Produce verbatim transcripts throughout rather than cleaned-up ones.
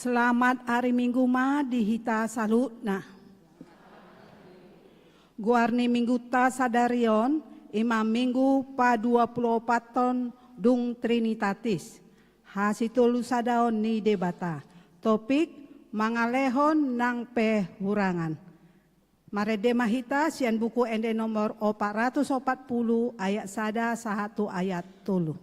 Selamat ari Minggu ma di hita saluhutna. Goar ni Minggunta sadari on, i ma Minggu paduapuluopathon dung Trinitatis. Hasitolusadaon ni Debata. Topik, mangalehon nang pe hurangan. Marende ma hita sian Buku Ende nomor opat ratus opat pulu ayat sada sahat tu ayat tolu.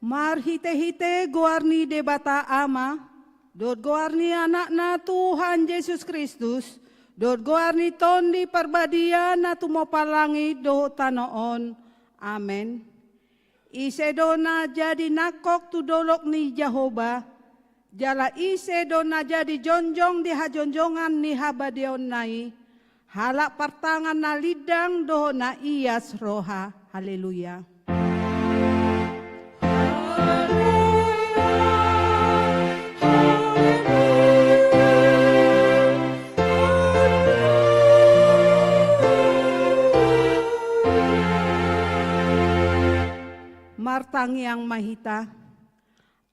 Marhitehite goar ni Debata Ama, dohot goar ni Anakna Tuhan Jesus Kristus, dohot goar ni Tondi Parbadia na tumompa langit dohot tano on. Amen. Ise do na jadi nangkok tu dolok ni Jahowa, jala ise do na jadi jongjong di hajonjongan ni habadiaonna i, halak partangan na lindang dohot na ias roha. Haleluya. Martangiang ma hita.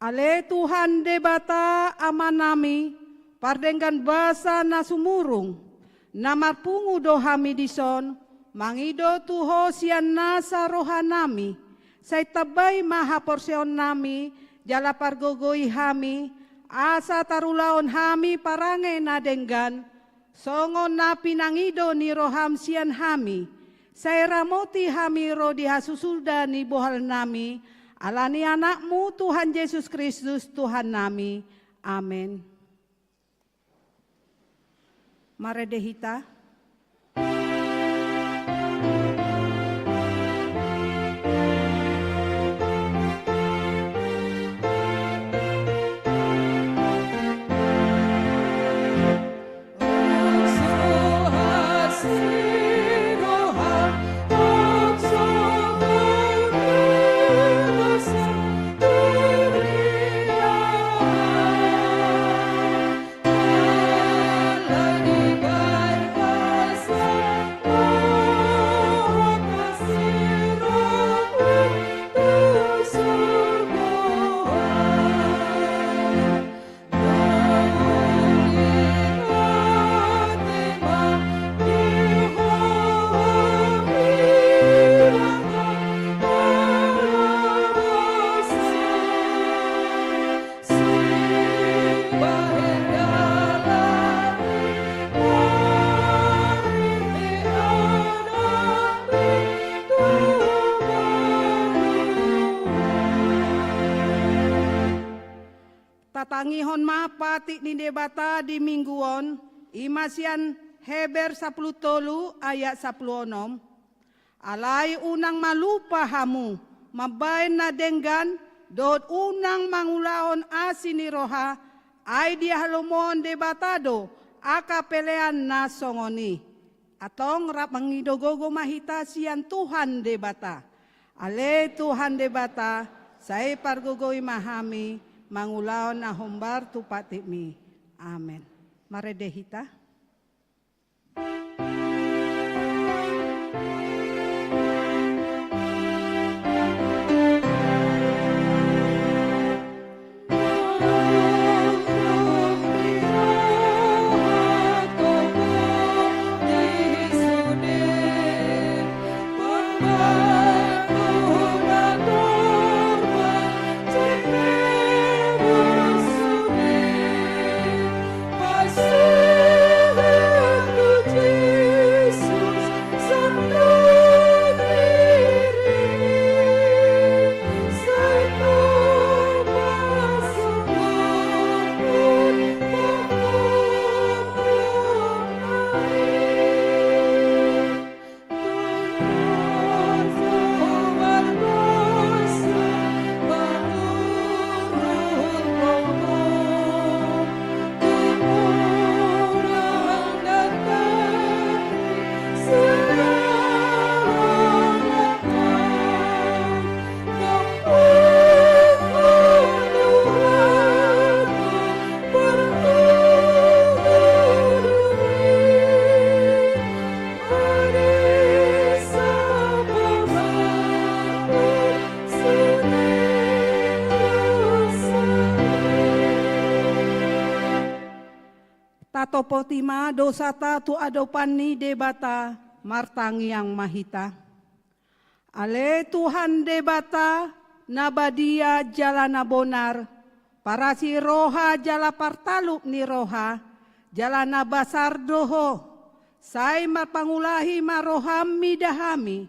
Ale Tuhan Debata Amanami, pardenggan basa na sumurung, na marpungu do hami dison, mangido tu Ho sian nasa rohanami, sai tambai ma haporseaonnami, jala pargogoi hami, asa tarulahon hami parange na denggan, songon na pinangido ni roham sian hami, sai ramoti hami ro di hasusuda ni bohalnami, ala ni Anakmu Tuhan Jesus Kristus Tuhannami. Amen. Marende hita. Tangihon ma patik ni Debata di minggu on, i ma sian Heber sampulu tolu ayat sampulu onom. Alai unang ma lupa hamu mambaen na denggan, dohot unang mangulahon asi ni roha, ai dihalomohon Debata do angka pelean na songon i. Antong rap mangido gogo ma hita sian Tuhan Debata. Ale Tuhan Debata, sai pargogoi ma hami mangulahon na hombar tu patik-Mi. Amen. Marende hita. Tatopoti ma dosanta tu adopan ni Debata, martangiang ma hita. Ale Tuhan Debata, na badia jala na bonar, parasi roha jala partalup ni roha, jala na basar do Ho, sai marpangulahi ma roham mida hami,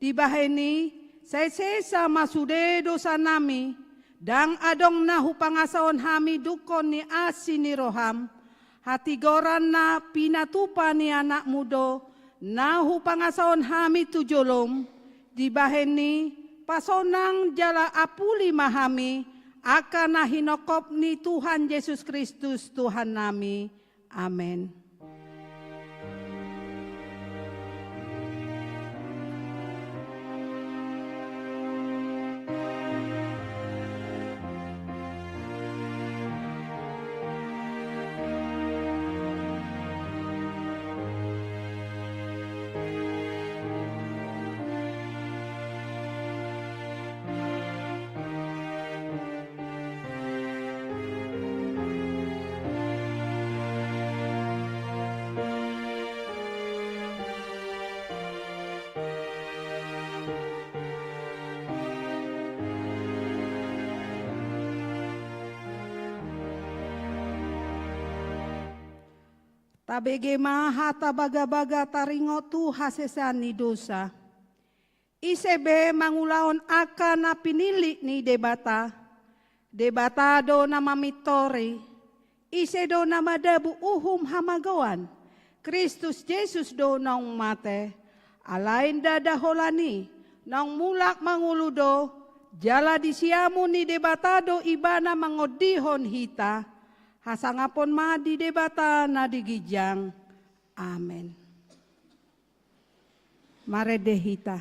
dibahen i, sai sesa ma sude dosanami, ndang adong na hupangasahon hami dungkon ni asi ni roham, hatigoran na pinatupa ni AnakMu do, na hupangasahon hami tu jolom, dibahen i, pasonang jala apuli ma hami, angka na hinophop ni Tuhan Jesus Kristus Tuhannami. Amen. Tabege ma hata bagabaga taringot tu hasesaan ni dosa. Ise be mangulahon angka na pinillit ni Debata? Debata do na mamintori. Ise do na madabu uhum hamagoan? Kristus Jesus do naung mate. Alai ndada holan i, naung mulak mangolu do, jala di siamun ni Debata do Ibana mangondihon hita. Hasangapon ma di Debata na di ginjang. Amen. Marende hita.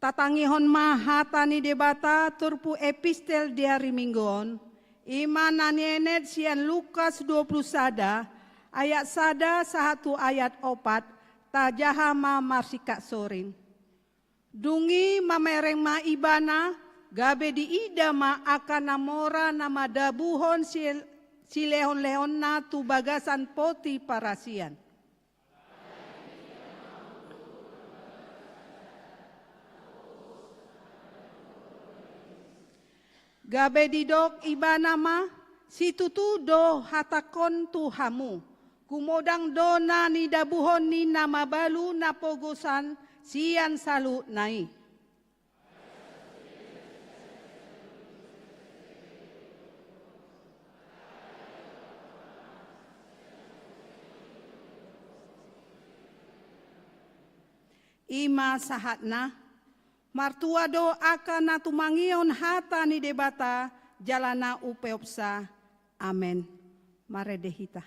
Tatangihon ma hata ni Debata turpuk epistel di ari Minggu on, i ma na nienet sian Lukas dua pulu sada, ayat sada sahat tu ayat opat, tajaha ma marsingkat soring. Dung i mamereng ma ibana, gabe diida ma angka na mora na madabuhon si-, silehonlehonna tu bagasan poti parasian. Gabe didok ibana ma, situtu do hatangkon tu hamu, gumodang do na nidabuhon ni na mabalu na pogosan sian saluhutna i. I ma sahatna, martua do angka na tumangihon hata ni Debata jala na upeopsa. Amen. Marende hita.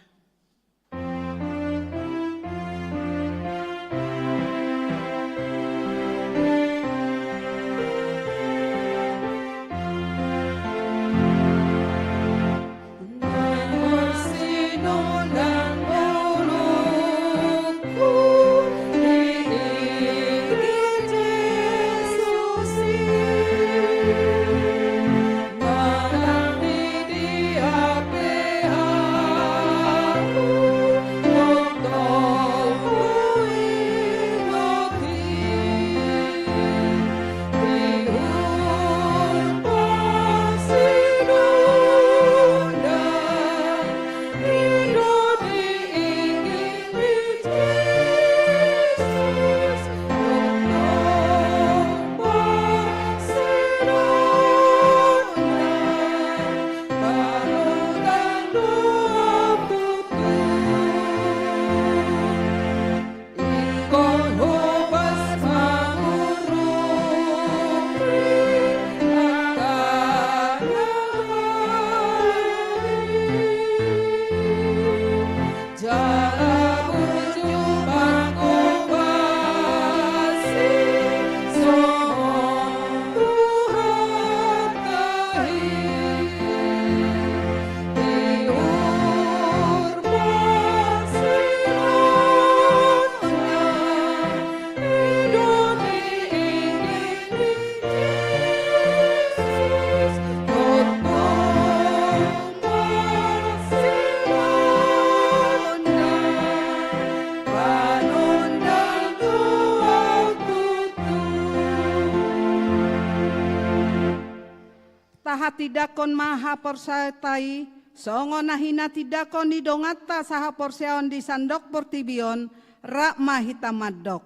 Tahatindangkon ma haporseaonta i, songon na hinatindangkon ni donganta sahaporseaon di sandok portibi on, rap ma hita mandok.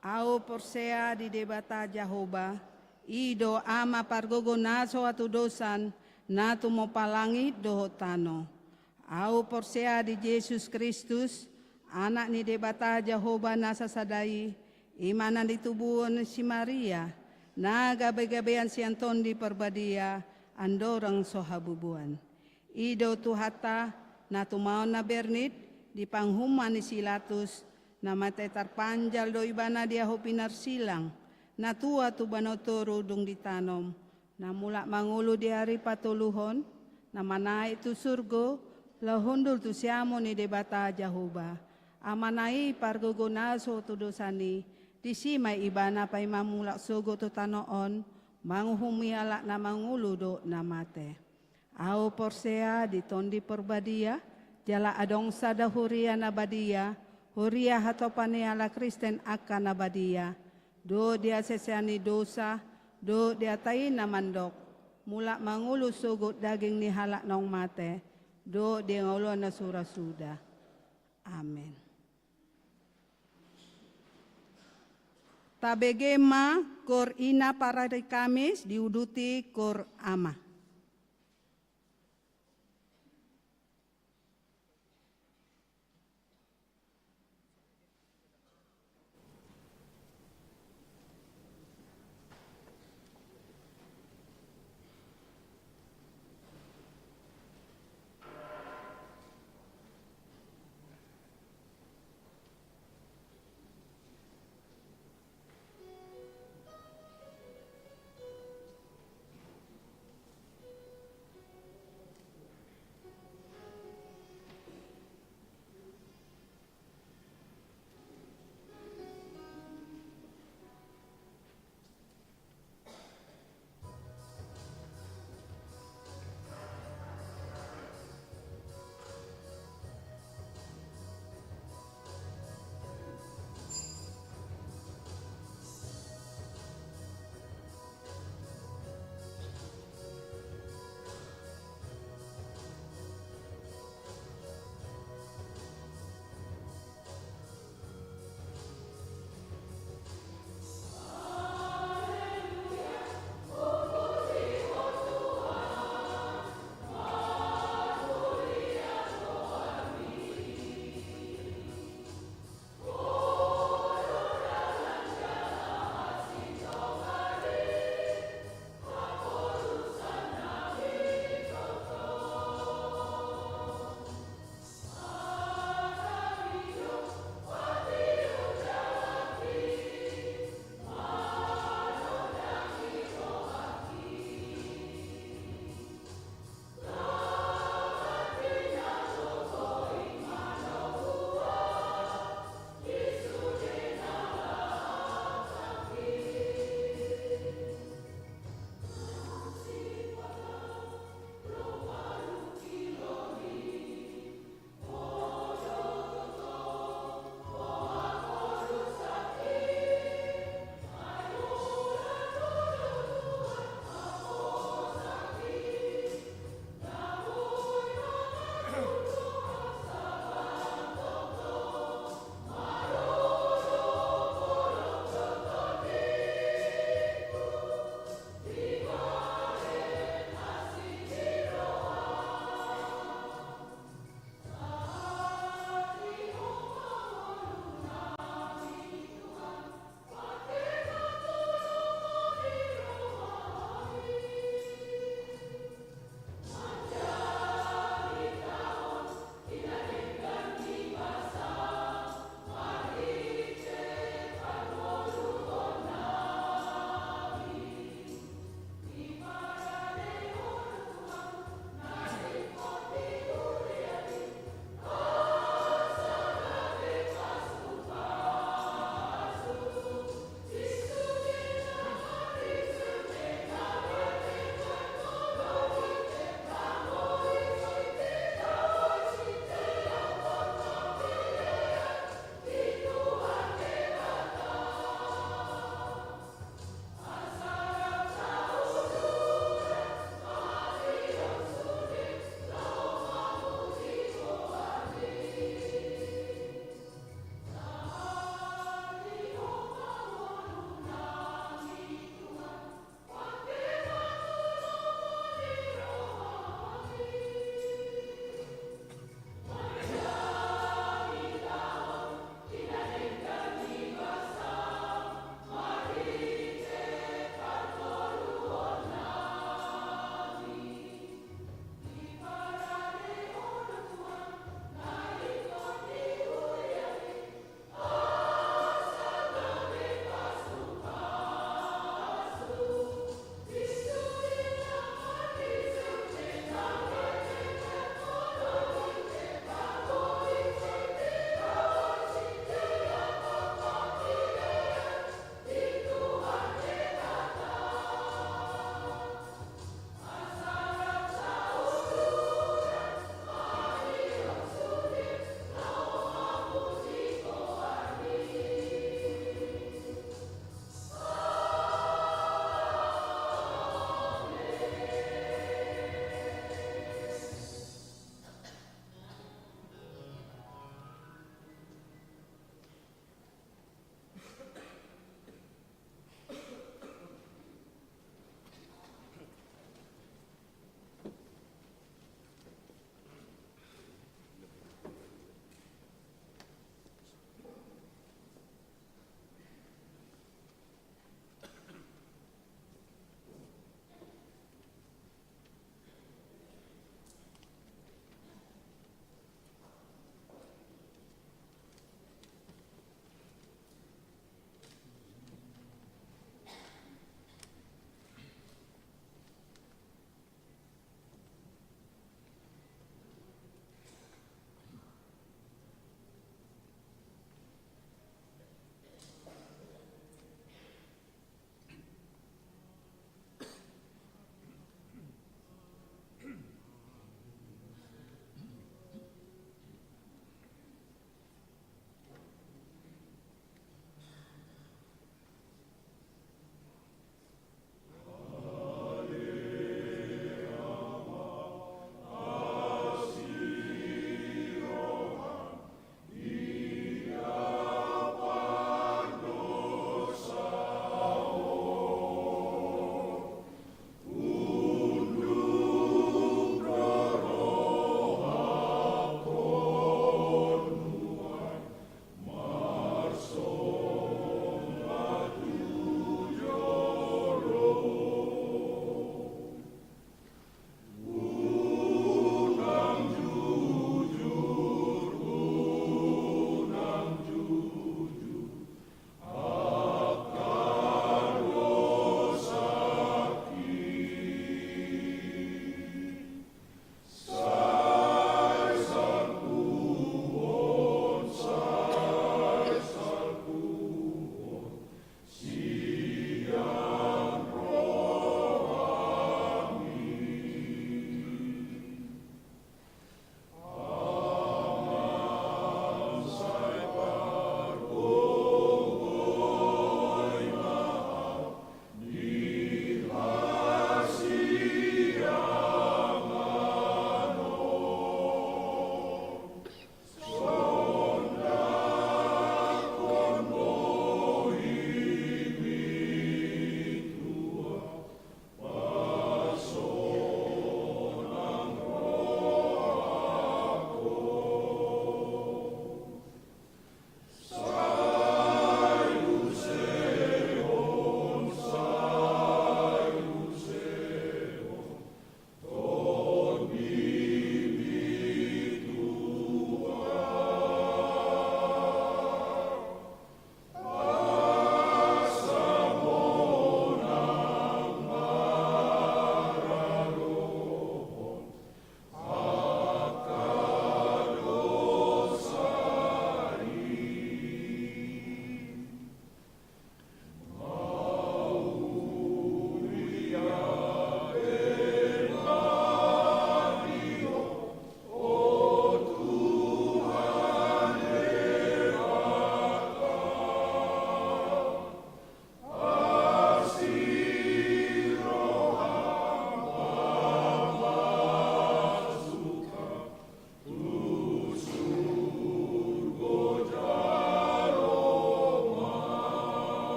Ahu porsea di Debata Jahowa, i do Ama pargogo na so hatudosan, na tumompa langit dohot tano. Ahu porsea di Jesus Kristus, Anak ni Debata Jahowa na sasada i, i ma na ditubuhon si Maria, na gabegabean sian Tondi Parbadia, andorang so habubuan. I do Tuhanta, na tumaon na bernit, di panguhuman ni si Pilatus, na mate tarpanjal do ibana di ahu pinarsilang, na tua tu banua toru dung ditanom, na mulak mangolu di ari patoluhon, na manaek tu surgo, laho hundul tu siamun ni Debata Jahowa. Amana i pargogo na so hatudosan i, disi ma ibana paima mulak sogot tu tano on, manguhumi halak na mangolu dohot na mate. Ahu porsea di Tondi Parbadia, jala adong sada huria na badia, huria hatopan ni halak Kristen angka na badia, dohot di hasesaan ni dosa, dohot di hata i na mandok, mulak mangolu sogot daging ni halak naung mate, dohot di hangoluan na so ra suda. Amen. Tabege ma koor ina parari Kamis diuduti koor ama.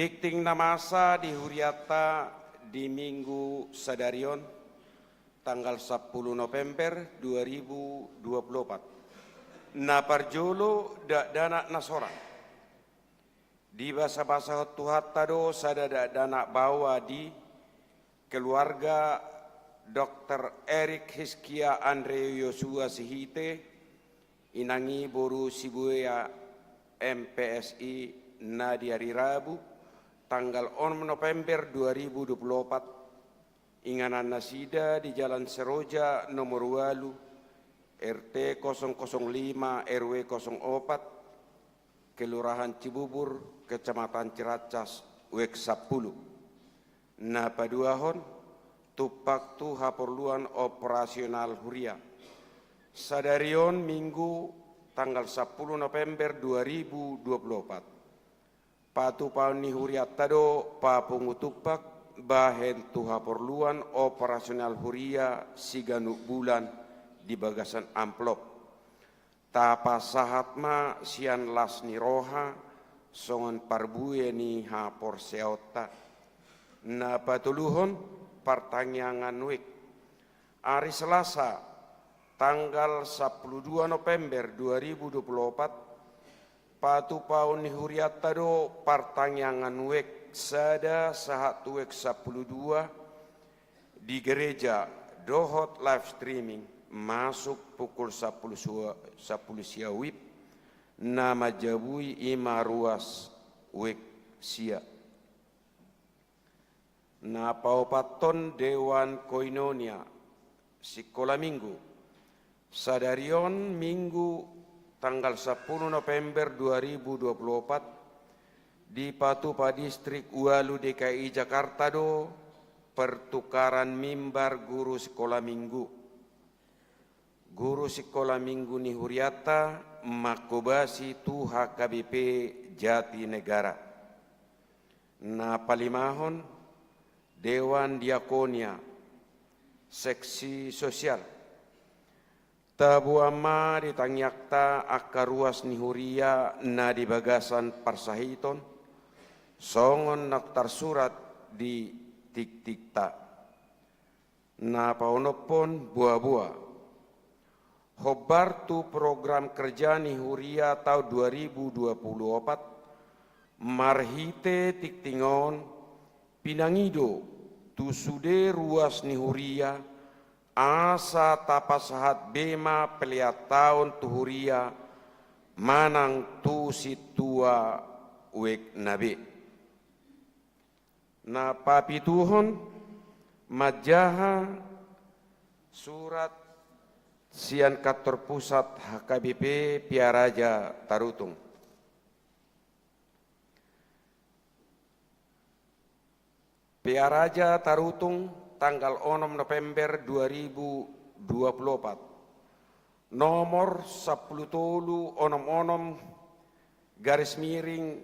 Tingting na masa di hurianta di Minggu sadari on, tanggal sampulu November dua ribu dua puluh opat. Na parjolo dakdanak na sorang. Dibasabasahon Tuhanta do sada dakdanak baoa di keluarga Doktor Erik Hizkia Andrew Yosua Sihite, inang i boru Sibuea, M P S I, na di ari Rabu, tanggal onom November dua ribu dua puluh opat, inganan nasida di Jalan Seroja nomor ualu, R T kosong kosong lima, R W kosong opat, Kelurahan Cibubur, Kecamatan Ciracas, W X sampulu. Na paduahon, tumpak tu haporluan operasional huria. Sadari on Minggu, tanggal sampulu November dua ribu dua puluh opat. Patupaon ni hurianta do papungu tumpak bahen tu haporluan operasional huria siganup bulan di bagasan amplop. Tapasahat ma sian las ni roha songon parbue ni haporseaonta. Na patoluhon, partangiangan wijk. Ari Selasa, tanggal sampulu dua November dua ribu dua puluh opat, patupaon ni hurianta do partangiangan wijk sada sahat tu wijk sampulu dua di gereja dohot live streaming masuk pukul sampulu sua-, sampulu sia WIB, na manjabui i ma ruas wijk sia. Na paopathon, Dewan Koinonia Sikola Minggu. Sadari on Minggu tanggal sampulu November dua ribu dua puluh opat, dipatupa Distrik Ualu D K I Jakarta do pertukaran mimbar guru sikola Minggu. Guru sikola Minggu ni hurianta manghobasi tu H K B P Jatinegara. Na palimahon, Dewan Diakonia, Seksi Sosial. Taboan ma di tangiangta angka ruas ni huria na di bagasan parsahiton, songon na tarsurat di tingtingta. Na paonomhon, boaboa. Hombar tu program kerja ni huria taon dua ribu dua puluh opat, marhite tingting on, pinangido tu sude ruas ni huria, asa tapasahat be ma pelean taon tu huria, manang tu sintua wijk na be. Na papituhon, manjaha surat sian kantor pusat H K B P Pearaja Tarutung. Pearaja Tarutung, tanggal onom November dua ribu dua puluh opat. Nomor sampulu tolu onom onom garis miring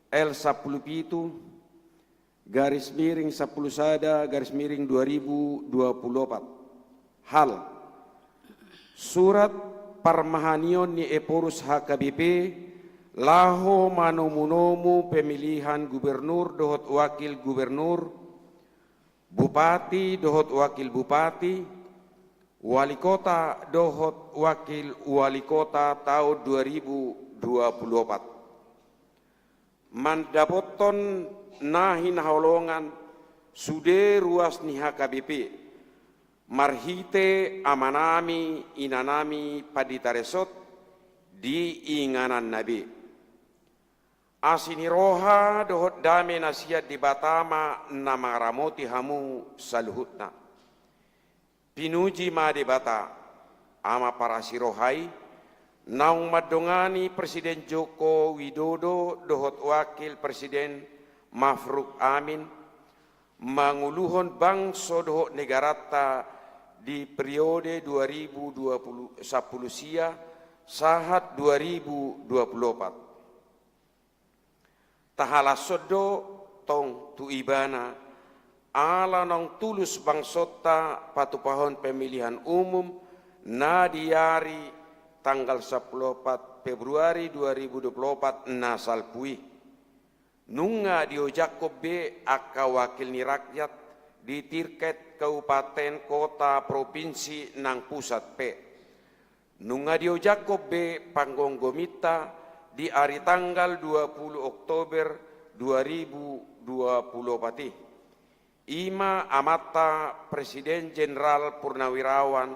L sampulu pitu garis miring sampulu sada garis miring dua ribu dua puluh opat. Hal: surat parmahanion ni Ephorus H K B P laho manomunomu pemilihan gubernur dohot wakil gubernur, bupati dohot wakil bupati, wali kota dohot wakil wali kota taon dua ribu dua puluh opat. Mandapothon na hinaholongan sude ruas ni H K B P, marhite amanami, inanami pandita resort di ingananna be. Asi ni roha dohot dame na sian Debata ma na mangaramoti hamu saluhutna. Pinuji ma Debata, Ama parasi roha i, naung mandongani Presiden Joko Widodo dohot Wakil Presiden Ma'ruf Amin, manguluhon bangso dohot negaranta di periode dua ribu dua puluh, sampulu sia sahat dua ribu dua puluh opat. Tahalashon do tong tu Ibana, ala naung tulus bangsonta patupahon pemilihan umum na di ari tanggal sampulu opat Februari dua ribu dua puluh opat na salpu i. Nunga diojakhon be angka wakil ni rakyat di tingkat kabupaten, kota, propinsi nang pusat pe. Nunga diojakhon be panggomgominta di ari tanggal dua pulu Oktober dua ribu dua pulu opat i. I ma amanta Presiden Jenderal Purnawirawan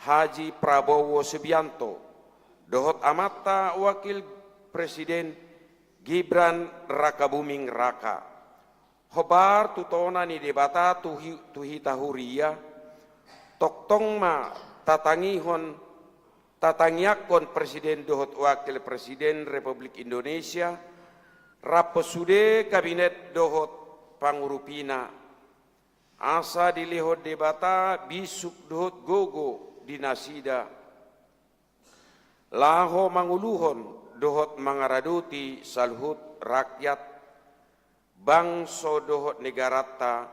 Haji Prabowo Subianto dohot amanta Wakil Presiden Gibran Rakabuming Raka. Hombar tu tona ni Debata tu hi-, tu hita huria, tongtong ma tatangihon, tatangiangkon Presiden dohot Wakil Presiden Republik Indonesia, rap sude kabinet dohot pangurupina, asa dilehon Debata bisuk dohot gogo di nasida, laho manguluhon dohot mangaradoti saluhut rakyat, bangso dohot negaranta,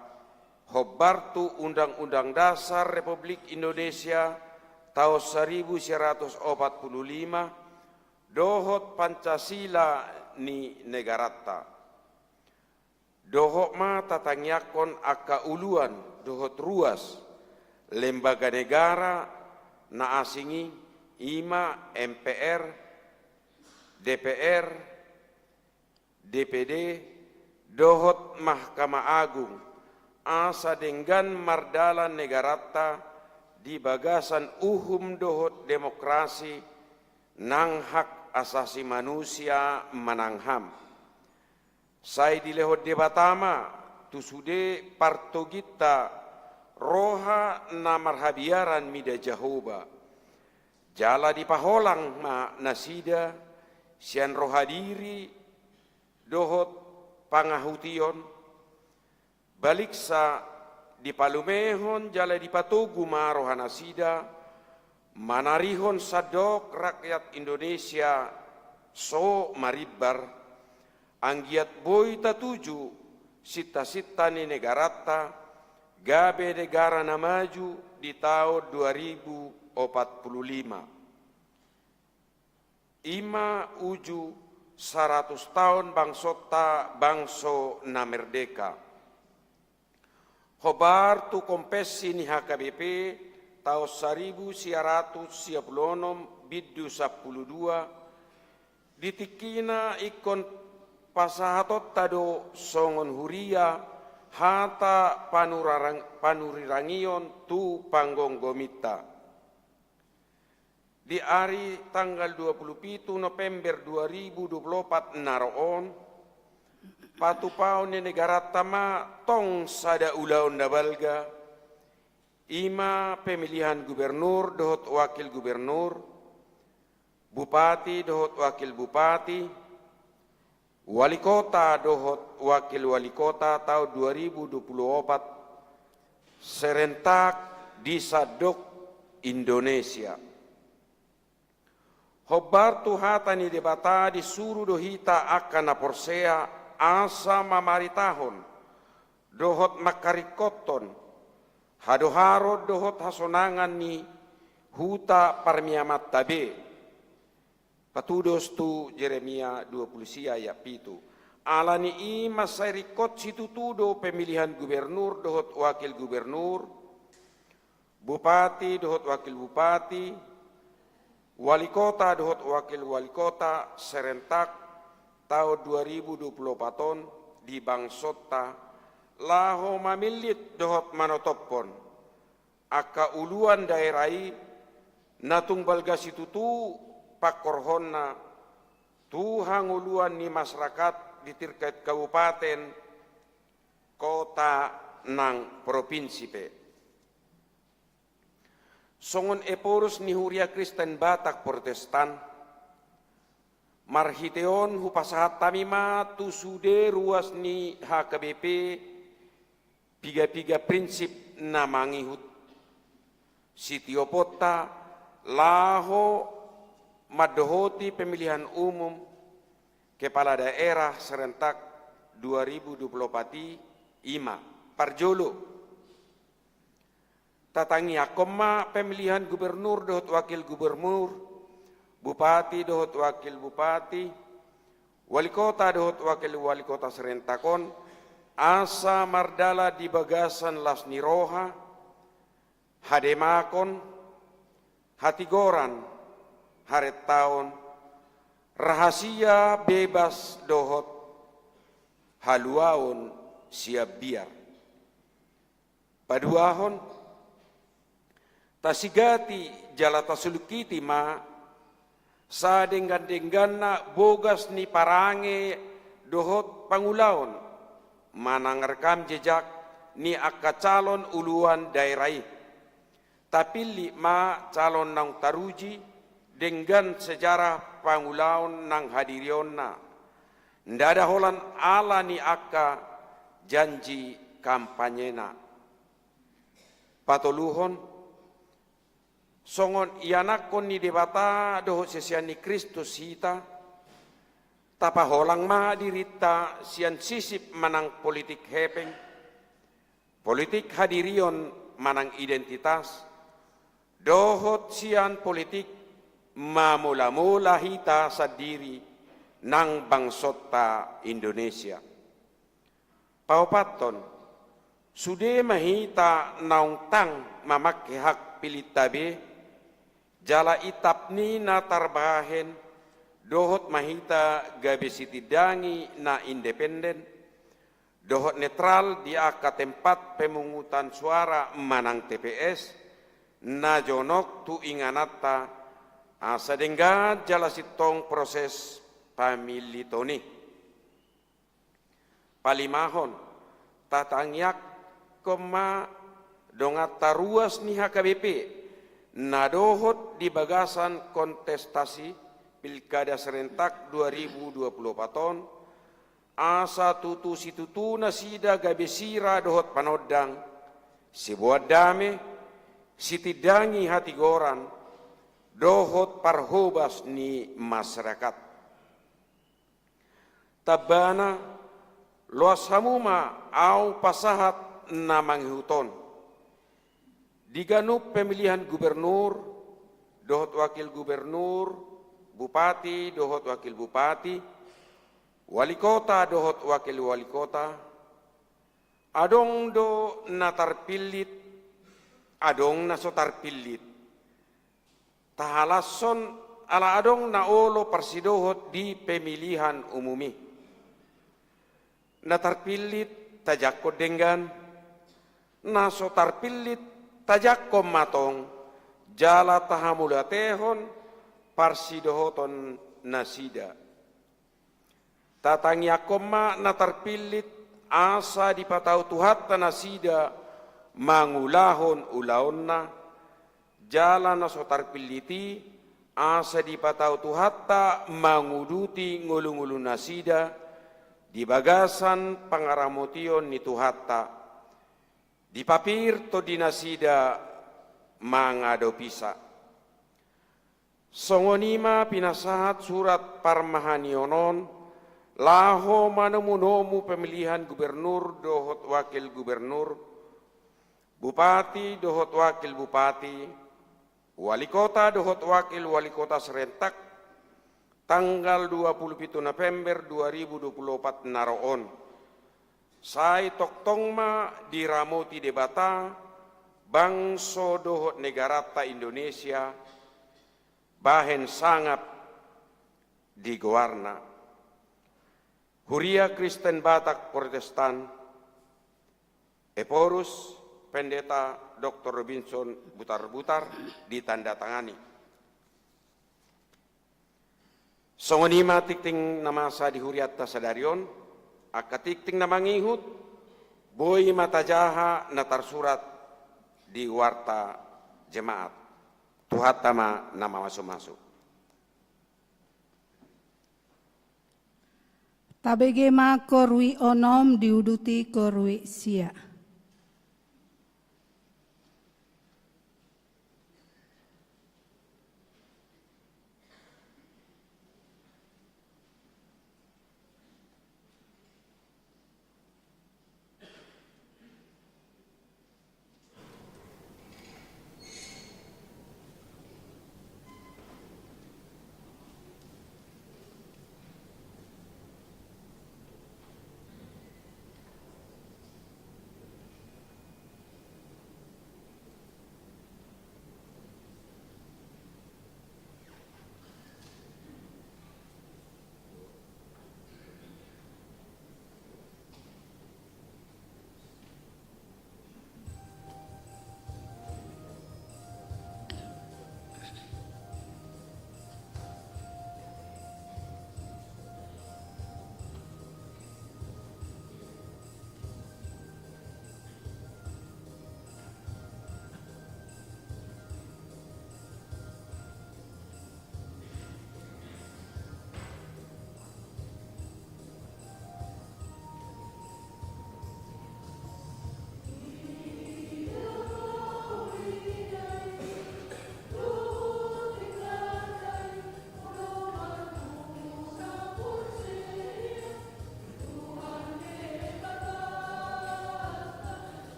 hombar tu Undang-Undang Dasar Republik Indonesia taon saribu sia ratus opat pulu lima, dohot Pancasila ni negaranta. Dohot ma tatangiangkon angka uluan dohot ruas lembaga negara na asing i, i ma M P R, D P R, D P D, dohot Mahkamah Agung, asa denggan mardalan negaranta di bagasan uhum dohot demokrasi nang hak asasi manusia manang ham. Sai dilehon Debata ma tu sude partoginta roha na marhabiaran mida Jahowa. Jala dipaholang ma nasida sian roha diri dohot pangahution, baliksa dipalumehon jala dipatogu ma rohanasida, manarihon sandok rakyat Indonesia so marimbar, anggiat boi tatuju sintasinta ni negaranta, gabe negara na maju di taon dua ribu opat pulu lima. I ma uju saratus taon bangsonta, bangso na merdeka. Hombar tu konvensi ni H K B P taon saribu sia ratus sia pulu onom bindu sampulu dua, di tingkina ingkon pasahatonta do songon huria hata panurarang-, panurirangion tu panggomgominta. Di ari tanggal dua pulu pitu November dua ribu dua pulu opat na ro on, patupaon ni negaranta ma tong sada ulaon na balga, i ma pemilihan gubernur dohot wakil gubernur, bupati dohot wakil bupati, wali kota dohot wakil wali kota taon dua ribu dua pulu opat, serentak di sandok Indonesia. Hombar tu hata ni Debata disuru do hita angka na porsea asa mamaritahon dohot mangkaringkothon hadoharon dohot hasonangan ni huta parniamanta be. Patudos tu Jeremia dua pulu sia ayat pitu. Ala ni i mansai ringkot situtu do pemilihan gubernur dohot wakil gubernur, bupati dohot wakil bupati, wali kota dohot wakil wali kota serentak taon dua ribu dua pulu opat on di bangsonta, laho mamillit dohot manotophon angka uluan daerah i na tung balga situtu pangkorhonna tu hangoluan ni masyarakat di tingkat kabupaten, kota nang propinsi pe. Songon ephorus ni Huria Kristen Batak Protestan, marhite on hupasahat hami ma tu sude ruas ni H K B P piga-piga prinsip na mangihut sitioponta laho mandohoti pemilihan umum kepala daerah serentak dua ribu dua pulu opat i, i ma: Parjolo, tatangiangkon ma pemilihan gubernur dohot wakil gubernur, bupati dohot wakil bupati, Wali kota dohot wakil wali kota Serentak on, asa mardalan di bagasan las ni roha, hademahon, hatigoran, harentaon, rahasia bebas dohot haluaon sian biar. Paduahon, tasigati jala tasulungkiti ma sadenggan-dengganna bogas ni parange dohot pangulaon manang rekam jejak ni angka calon uluan daerah i. Tapillit ma calon naung taruji denggan sejarah pangulaon nang hadirionna, ndada holan ala ni angka janji kampanyena. Patoluhon, songon ianakhon ni Debata dohot sisean ni Kristus hita, tapaholang ma dirinta sian sisip manang politik hepeng, politik hadirion manang identitas, dohot sian politik mamolamola hita sandiri nang bangsonta Indonesia. Paopathon, sude ma hita naung tang mamangke hak pillinta be, jala itap ni na tarbahen, dohot ma hita gabe sitindangi na independen dohot netral di angka tempat pemungutan suara manang T P S na jonok tu ingananta, asa denggan jala sintong proses pamilliton i. Palimahon, tatangiangkon ma donganta ruas ni H K B P na dohot di bagasan kontestasi Pilkada Serentak dua ribu dua puluh opat on, asa tutu situtu nasida gabe sira dohot panondang, siboan dame, sitindangi hatigoran, dohot parhobas ni masyarakat. Tambana, loas hamu ma ahu pasahat na mangihut on. Di ganup pemilihan gubernur, dohot wakil gubernur, bupati, dohot wakil bupati, wali kota, dohot wakil wali kota, adong do na tarpillit, adong na so tarpillit. Tahalashon ala adong na olo parsidohot di pemilihan umum i. Na tarpillit tajangkon denggan, na so tarpillit tajangkon ma tong, jala tahamauliatehon parsidohoton nasida. Tatangiangkon ma na tarpillit, asa dipatau Tuhanta nasida mangulahon ulaonna, jala na so tarpillit i, asa dipatau Tuhanta manguduti ngolungolu nasida di bagasan pangaramotion ni Tuhanta, dipapir tondi nasida mangadopisa. Songon i ma pinasahat surat parmahanion on, laho manomunomu pemilihan gubernur dohot wakil gubernur, bupati dohot wakil bupati, wali kota dohot wakil wali kota Serentak, tanggal dua puluh pitu November dua ribu dua puluh opat na ro on. Sai tongtong ma diramoti Debata bangso dohot negaranta Indonesia, bahen sangap di goarna. Huria Kristen Batak Protestan, Ephorus, Pendeta Doktor Robinson Butarbutar, ditandatangani. Songon i ma tingting na masa di hurianta sadari on, angka tingting na mangihut, boi ma tajaha na tarsurat di warta jemaat. Tuhanta ma na mamasumasu. Tabege ma korui onom diuduti korui sia.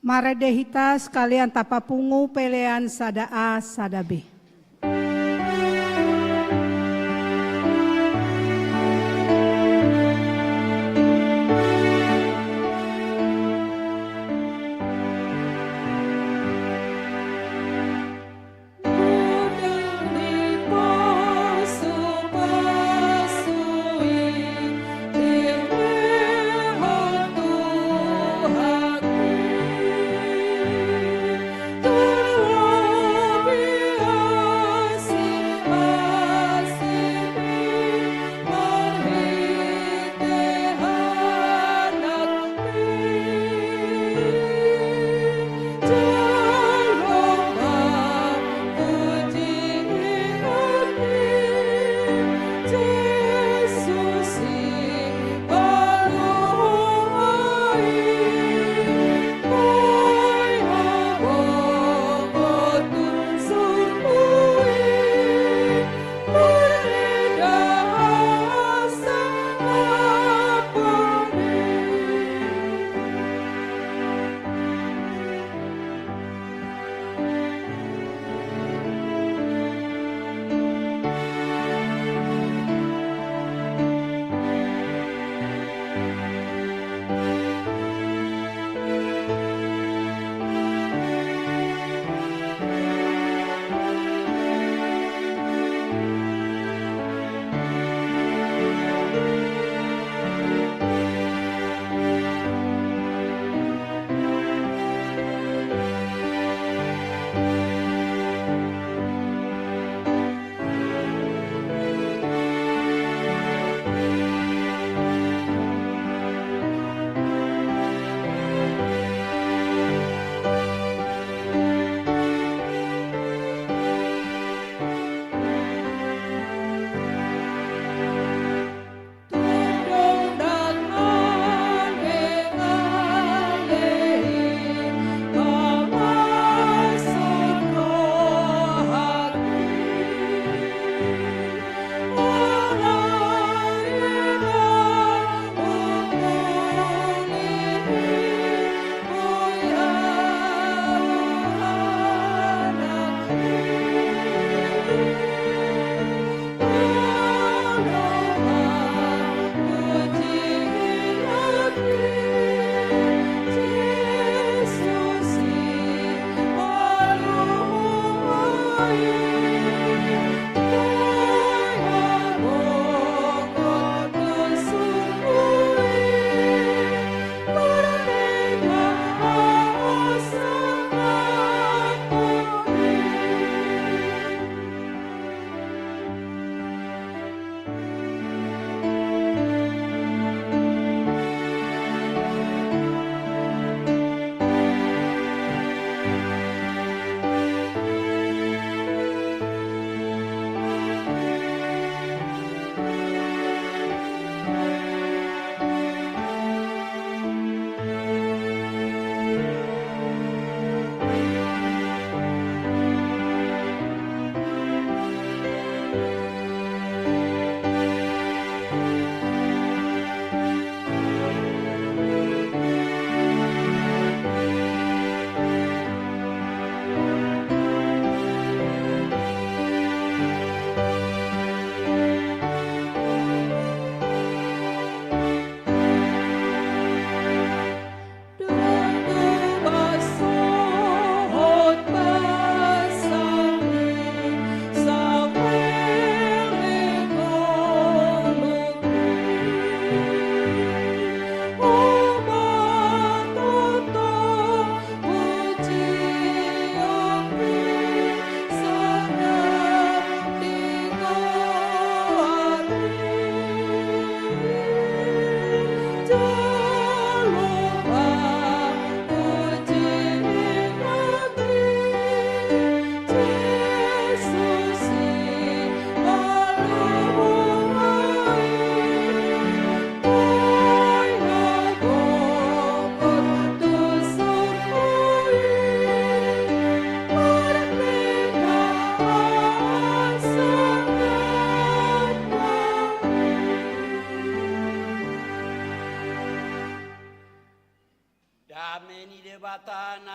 Marende hita sekalian tapapungu pelean sada A sada B.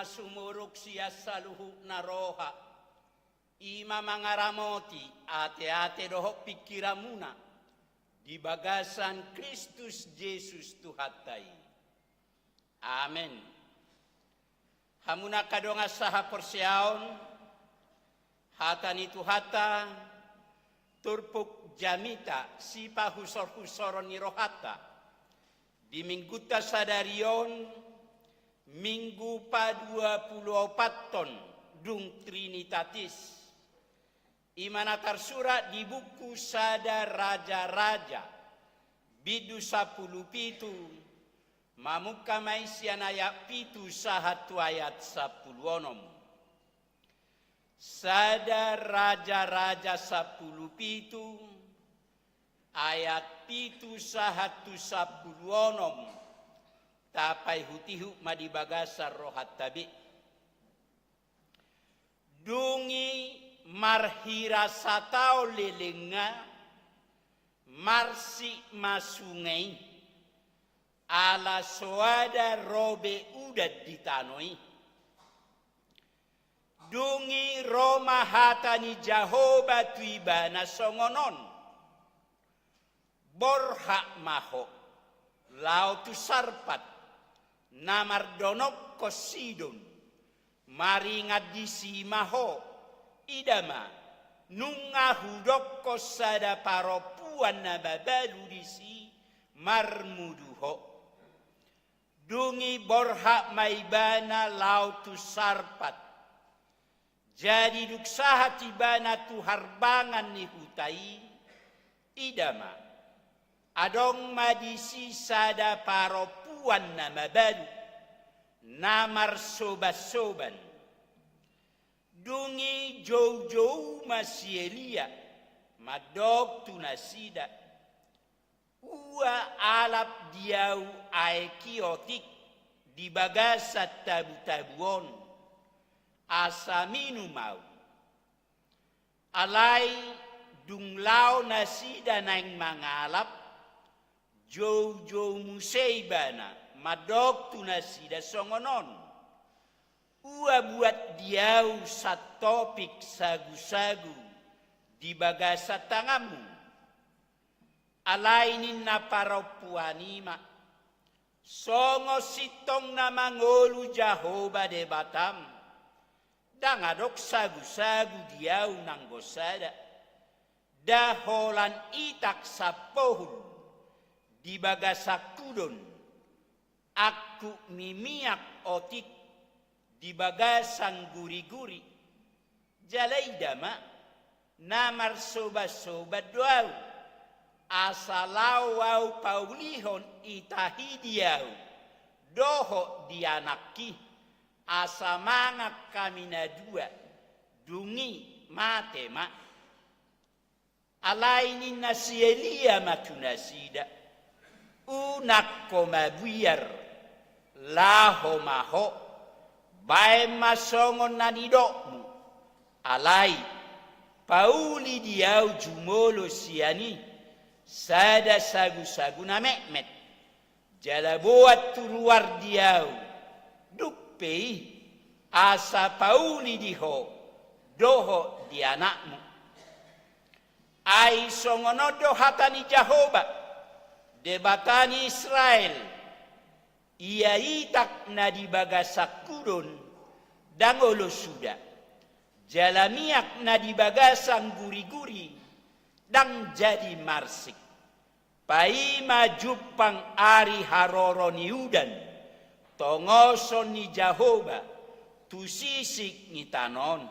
sumurung sian saluhutna roha, i ma mangaramoti ateate dohot pingkiranmuna di bagasan Kristus Jesus Tuhanta i. Amen. Hamu angka dongan sahaporseaon, hata ni Tuhanta turpuk jamita sipahusorhusoron ni rohanta di minggunta sadari on, Minggu paduapuluopathon dung Trinitatis. I ma na tarsurat di buku Sada Rajaraja, bindu sampulu pitu, mamungka ma i sian ayat pitu sahat tu ayat sampulu onom. Sada Rajaraja sampulu pitu, ayat pitu sahat tu sampulu onom, tapaihutihut ma di bagasan rohanta be. Dung i marhira sataon lelengna, marsik ma sunge i, ala so ada ro be udan di tano i. Dung i ro ma hata ni Jahowa tu ibana songon on: Borhat ma ho, laho tu Sarpat, na mardonobkon Sidon, maringan disi ma ho, ida ma, nunga hudokkon sada parompuan na mabalu disi marmudu ho. Dung i borhat ma ibana laho tu Sarpat. Jadi dung sahat ibana tu harbangan ni huta i, ida ma, adong ma disi sada parompuan na mabalu, na marsobansoban. Dung i joujou ma si Elia, mandok tu nasida: Ua alap di ahu aek i otik di bagasan tabutabu on, asa minum ahu. Alai dung laho nasida naeng mangalap, joujou muse ibana, mandok tu nasida songon on: Ua buat di ahu santopik sagusagu di bagasan tanganmu. Alai ninna parompuan i ma: Songon sintong na mangolu Jahowa Debatam, ndang adong sagusagu di ahu nanggo sada, nda holan itak sampohul di bagasan hudon, angkup ni miak otik di bagasan guriguri. Jala ida ma, na marsobansoban do ahu, asa laho ahu paulihon itahi di ahu dohot di anakki, asa mangan hami na dua, dung i mate ma. Alai ninna si Elia ma tu nasida: Unang ho mabiar, laho ma ho, baen ma songon na nidokmu. Alai pauli di ahu jumolo sian i sada sagusagu na metmet, jala boan tu ruar di ahu dumpe i, asa pauli di ho dohot di anakmu. Ai songon on do hata ni Jahowa, Debata ni Israel: Ia itak na di bagasan hudon ndang olo suda, jala miak na di bagasan guriguri ndang jadi marsik, paima jumpang ari haroro ni udan, tongoson ni Jahowa tu sisik ni tano on.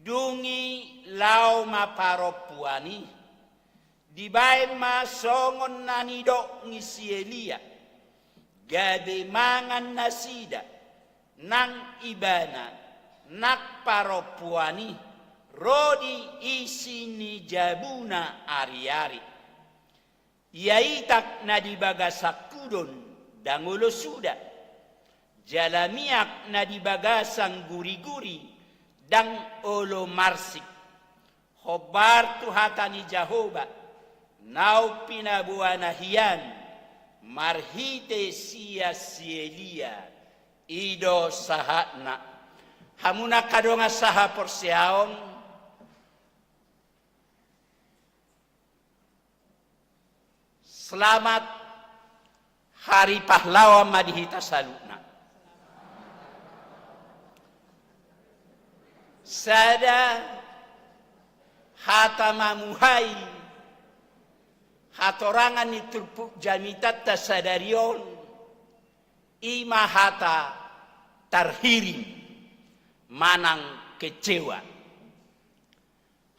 Dung i laho ma parompuan i, dibaen ma songon na nidok ni si Elia, gabe mangan nasida. Nang ibana nang parompuan i ro di isi ni jabuna ariari. Ia itak na di bagasan hudon ndang olo suda, jala miak na di bagasan guriguri ndang olo marsik, hombar tu hata ni Jahowa naung pinaboana hian marhite sian si Elia I do sahatna. Hamu na angka dongan sahaporseaon, selamat Hari Pahlawan ma di hita saluhutna. Sada hata mamuhai hatorangan ni turpuk jamitanta sadari on, i ma hata tarhirim manang kecewa.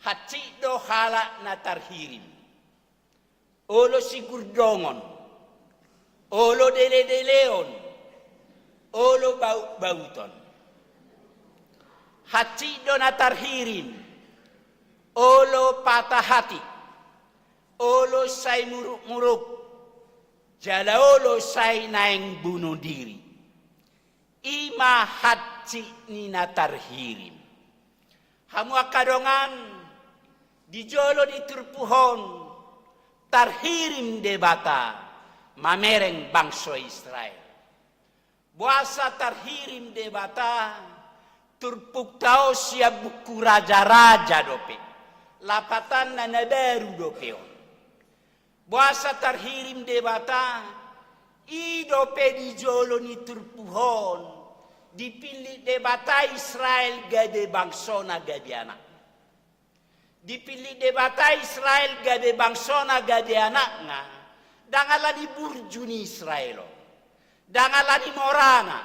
Hansit do halak na tarhirim. Olo sigurdongon, olo deledeleon, olo bautbauton. Hansit do na tarhirim, olo patah hati, olo sai murukmuruk, jala olo sai naeng bunuh diri. I ma hansit ni na tarhirim. Hamu angka dongan, di jolo ni turpuk on tarhirim Debata mamereng bangso Israel. Boasa tarhirim Debata? Turpukta on sian buku Rajaraja dope. Lapatanna na baru dope on. Boasa tarhirim Debata? I dope di jolo ni turpuk on dipillit Debata Israel gabe bangsona, gabe anakna. Dipillit Debata Israel gabe bangsona, gabe anakna, ndang ala ni burju ni Israel on, ndang ala ni morana,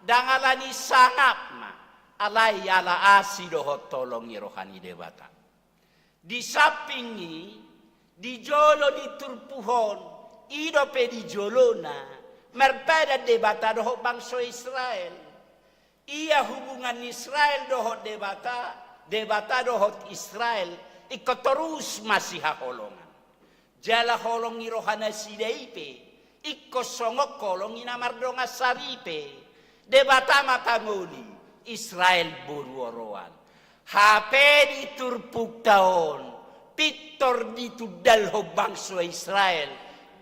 ndang ala ni sangapna, alai ala asi dohot holong ni roha ni Debata. Di samping i, di jolo ni turpuk on, i dope di jolona, marpadan Debata dohot bangso Israel. Ia hubungan Israel dohot Debata, Debata dohot Israel, ingkon torus masihaholongan. Jala holong ni rohanasida i pe, ingkon songon holong ni na mardongan saripe. Debata ma pangoli, Israel boru oroan. Hape di turpukta on, pintor ditundalhon bangso Israel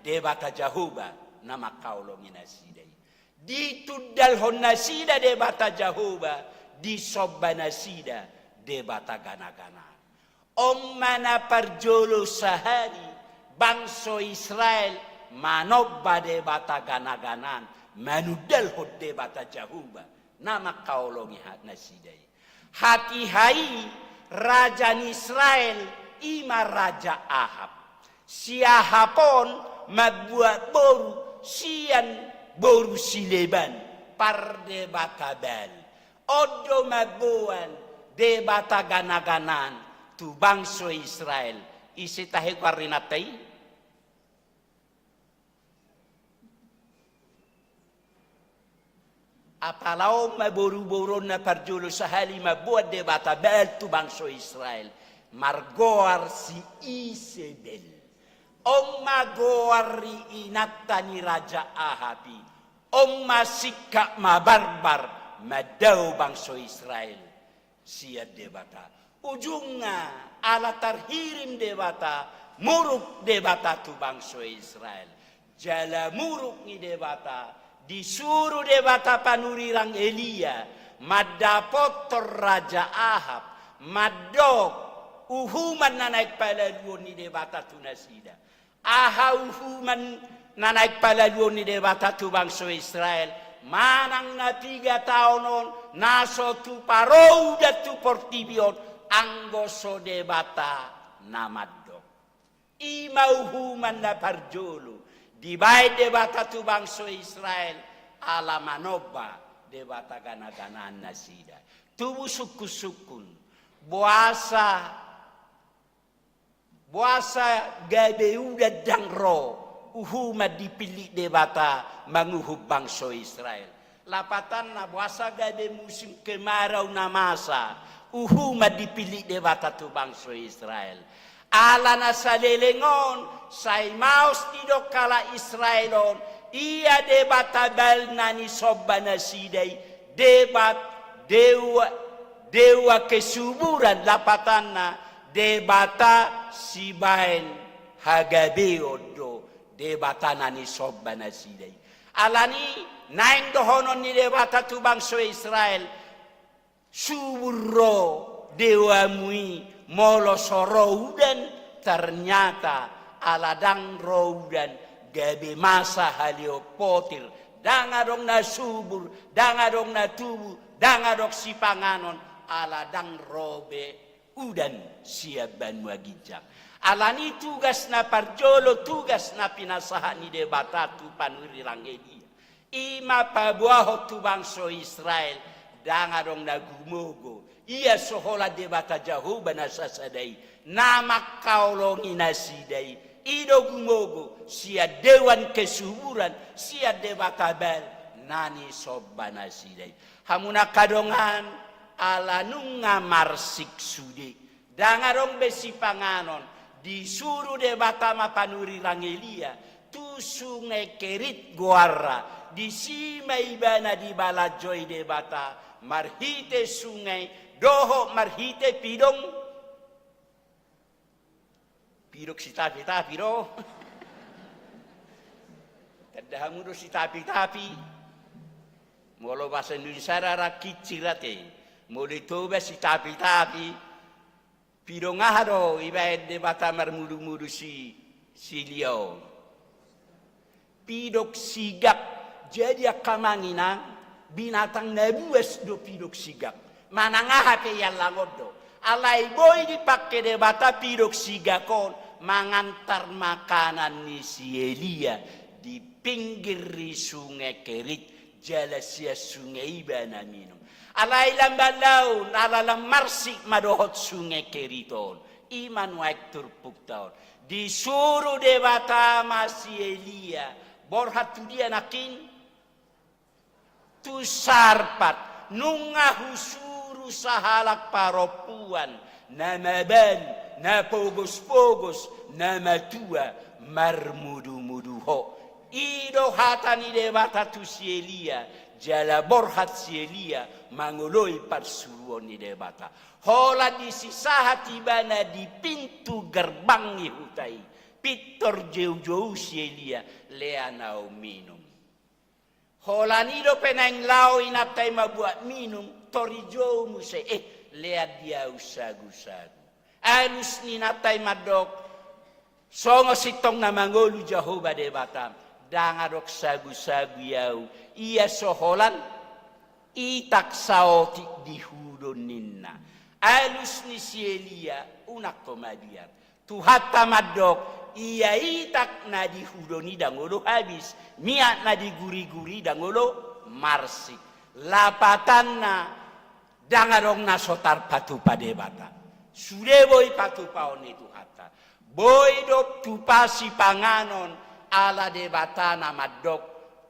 Debata Jahowa na mangkaholongi nasida i. Ditundalhon nasida Debata Jahowa, disomba nasida debata ganagana. On ma na parjolo sahali bangso Israel manomba debata ganagana, manundalhon Debata Jahowa na mangkaholongi nasida i. Hatiha i raja ni Israel, i ma Raja Ahab. Si Ahab on mamboan boru sian boru sileban, pardebata Baal. On do mamboan debata ganagana tu bangso Israel. Ise tahe goar ni inanta i? Apala on ma boruboru on na parjolo sahali mamboan debata Baal tu bangso Israel, margoar si Isebel. On ma goar ni inanta ni Raja Ahab i. On ma singkat mabarbar mandao bangso Israel sian Debata. Ujungna ala tarhirim Debata, muruk Debata tu bangso Israel. Jala muruk ni Debata, disuru Debata panurirang Elia mandapothon Raja Ahab, mandok uhuman na naeng palaluon ni Debata tu nasida. Aha uhuman na naeng palaluon ni Debata tu bangso Israel? Manang na piga taon on na so tupa ro udan tu portibi on, anggo so Debata na mandok. I ma uhuman na parjolo dibaen Debata tu bangso Israel, ala manomba debata ganagana nasida. Tubu sungkunsungkun, boasa Boasa gabe udan ndang ro uhuman dipillit Debata manguhum bangso Israel? Lapatanna, boasa gabe musim kemarau na masa uhuman dipillit Debata tu bangso Israel? Ala na saleleng on, sai maos didok halak Israel on, ia debata Baal na nisomba nasida i, debat, dewa, dewa kesuburan, lapatanna, debata sibaen hagabeon do debata na nisomba nasida i. Alani naeng dohonon ni Debata tu bangso Israel, subur ro dewamu i, molo so ro udan, ternyata ala ndang ro udan, gabe masa haleon potir, ndang adong na subur, ndang adong na tubu, ndang adong sipanganon, ala ndang ro be udan sian banua ginjang. Alani tugas na parjolo, tugas na pinasahat ni Debata tu panurirang Elia, i ma paboahon tu bangso Israel, ndang adong na gumogo. Ia so holan Debata Jahowa na sasada i, na mangkaholongi nasida i, i do gumogo sian dewan kesuburan, sian debata Baal na nisomba nasida i. Hamu na angka dongan, ala nunga marsik sude, ndang adong be sipanganon, disuru Debata ma panurirang Elia tu Sungai Kerit goarna, disi ma ibana dibalanjoi Debata marhite sungai dohot marhite pidong. Pidong sitapi-tapi do. Tanda hamu do sitapi-tapi. Molo bahasa Indonesia ra, ra kincir ate. Molo i Toba sitapi-tapi. Pidong aha do ibaen Debata marmudu-mudu si, si Elia on? Pidong sigak. Jadi angka amang inang, binatang na buas do pidong sigak. Manang aha pe iallang on do. Alai boi dipangke Debata pidong sigak on mangantar makanan ni si Elia di pinggir ni Sungai Kerit, jala sian sungai i ibana minum. Alai lamban laun, ala lam marsik ma dohot Sungai Kerit on. I ma nuaeng turpukta on. Disuru Debata ma si Elia. Borhat tu dia nangkin? Tu Sarpat. Nunga husuru sahalak parompuan, na mabalu, na pogos-pogos, na matua, marmudu-mudu ho. I do hata ni Debata tu si Elia, jala borhat si Elia mangoloi parsuruon ni Debata. Holan disisahat ibana di pintu gerbang ni huta i. Pintor joujou si Elia, lea na uminum. Holan i dope naeng laho inanta i mambuat minum, tor dijou muse, eh, lea di ahu sagu-sagu. Alus ni inanta i mandok, songon sintong na mangolu Jahowa Debatam, ndang adong sagu-sagu i ahu, ia so holan itak saotik di hudon ninna. Alus ni si Elia, unang ho mabiar. Tuhanta mandok, ia itak na di hudon i ndang olo habis, miak na di guri-guri ndang olo marsik. Lapatanna, ndang adong na so tarpatupa Debata. Sude boi patupaon ni Tuhanta. Boi do tupa sipanganon ala Debata na mandok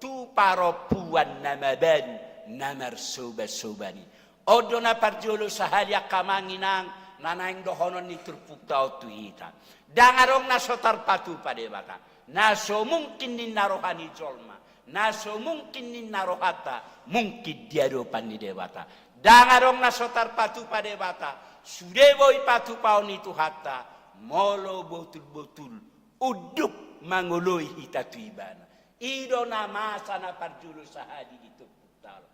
tu parompuan na mabalu na marsoba-soban i. On do na parjolo sahali angka amang inang na naeng dohonon ni turpukta on tu hita. Ndang adong na so tarpatupa Debata. Na so mungkin ninna roha ni jolma, na so mungkin ninna rohanta, mungkin di adopan ni Debata. Ndang adong na so tarpatupa Debata, sude boi patupaon ni Tuhanta, molo botul-botul unduk mangoloi hita tu Ibana. I do na masa na parjolo sahali di turpukta on.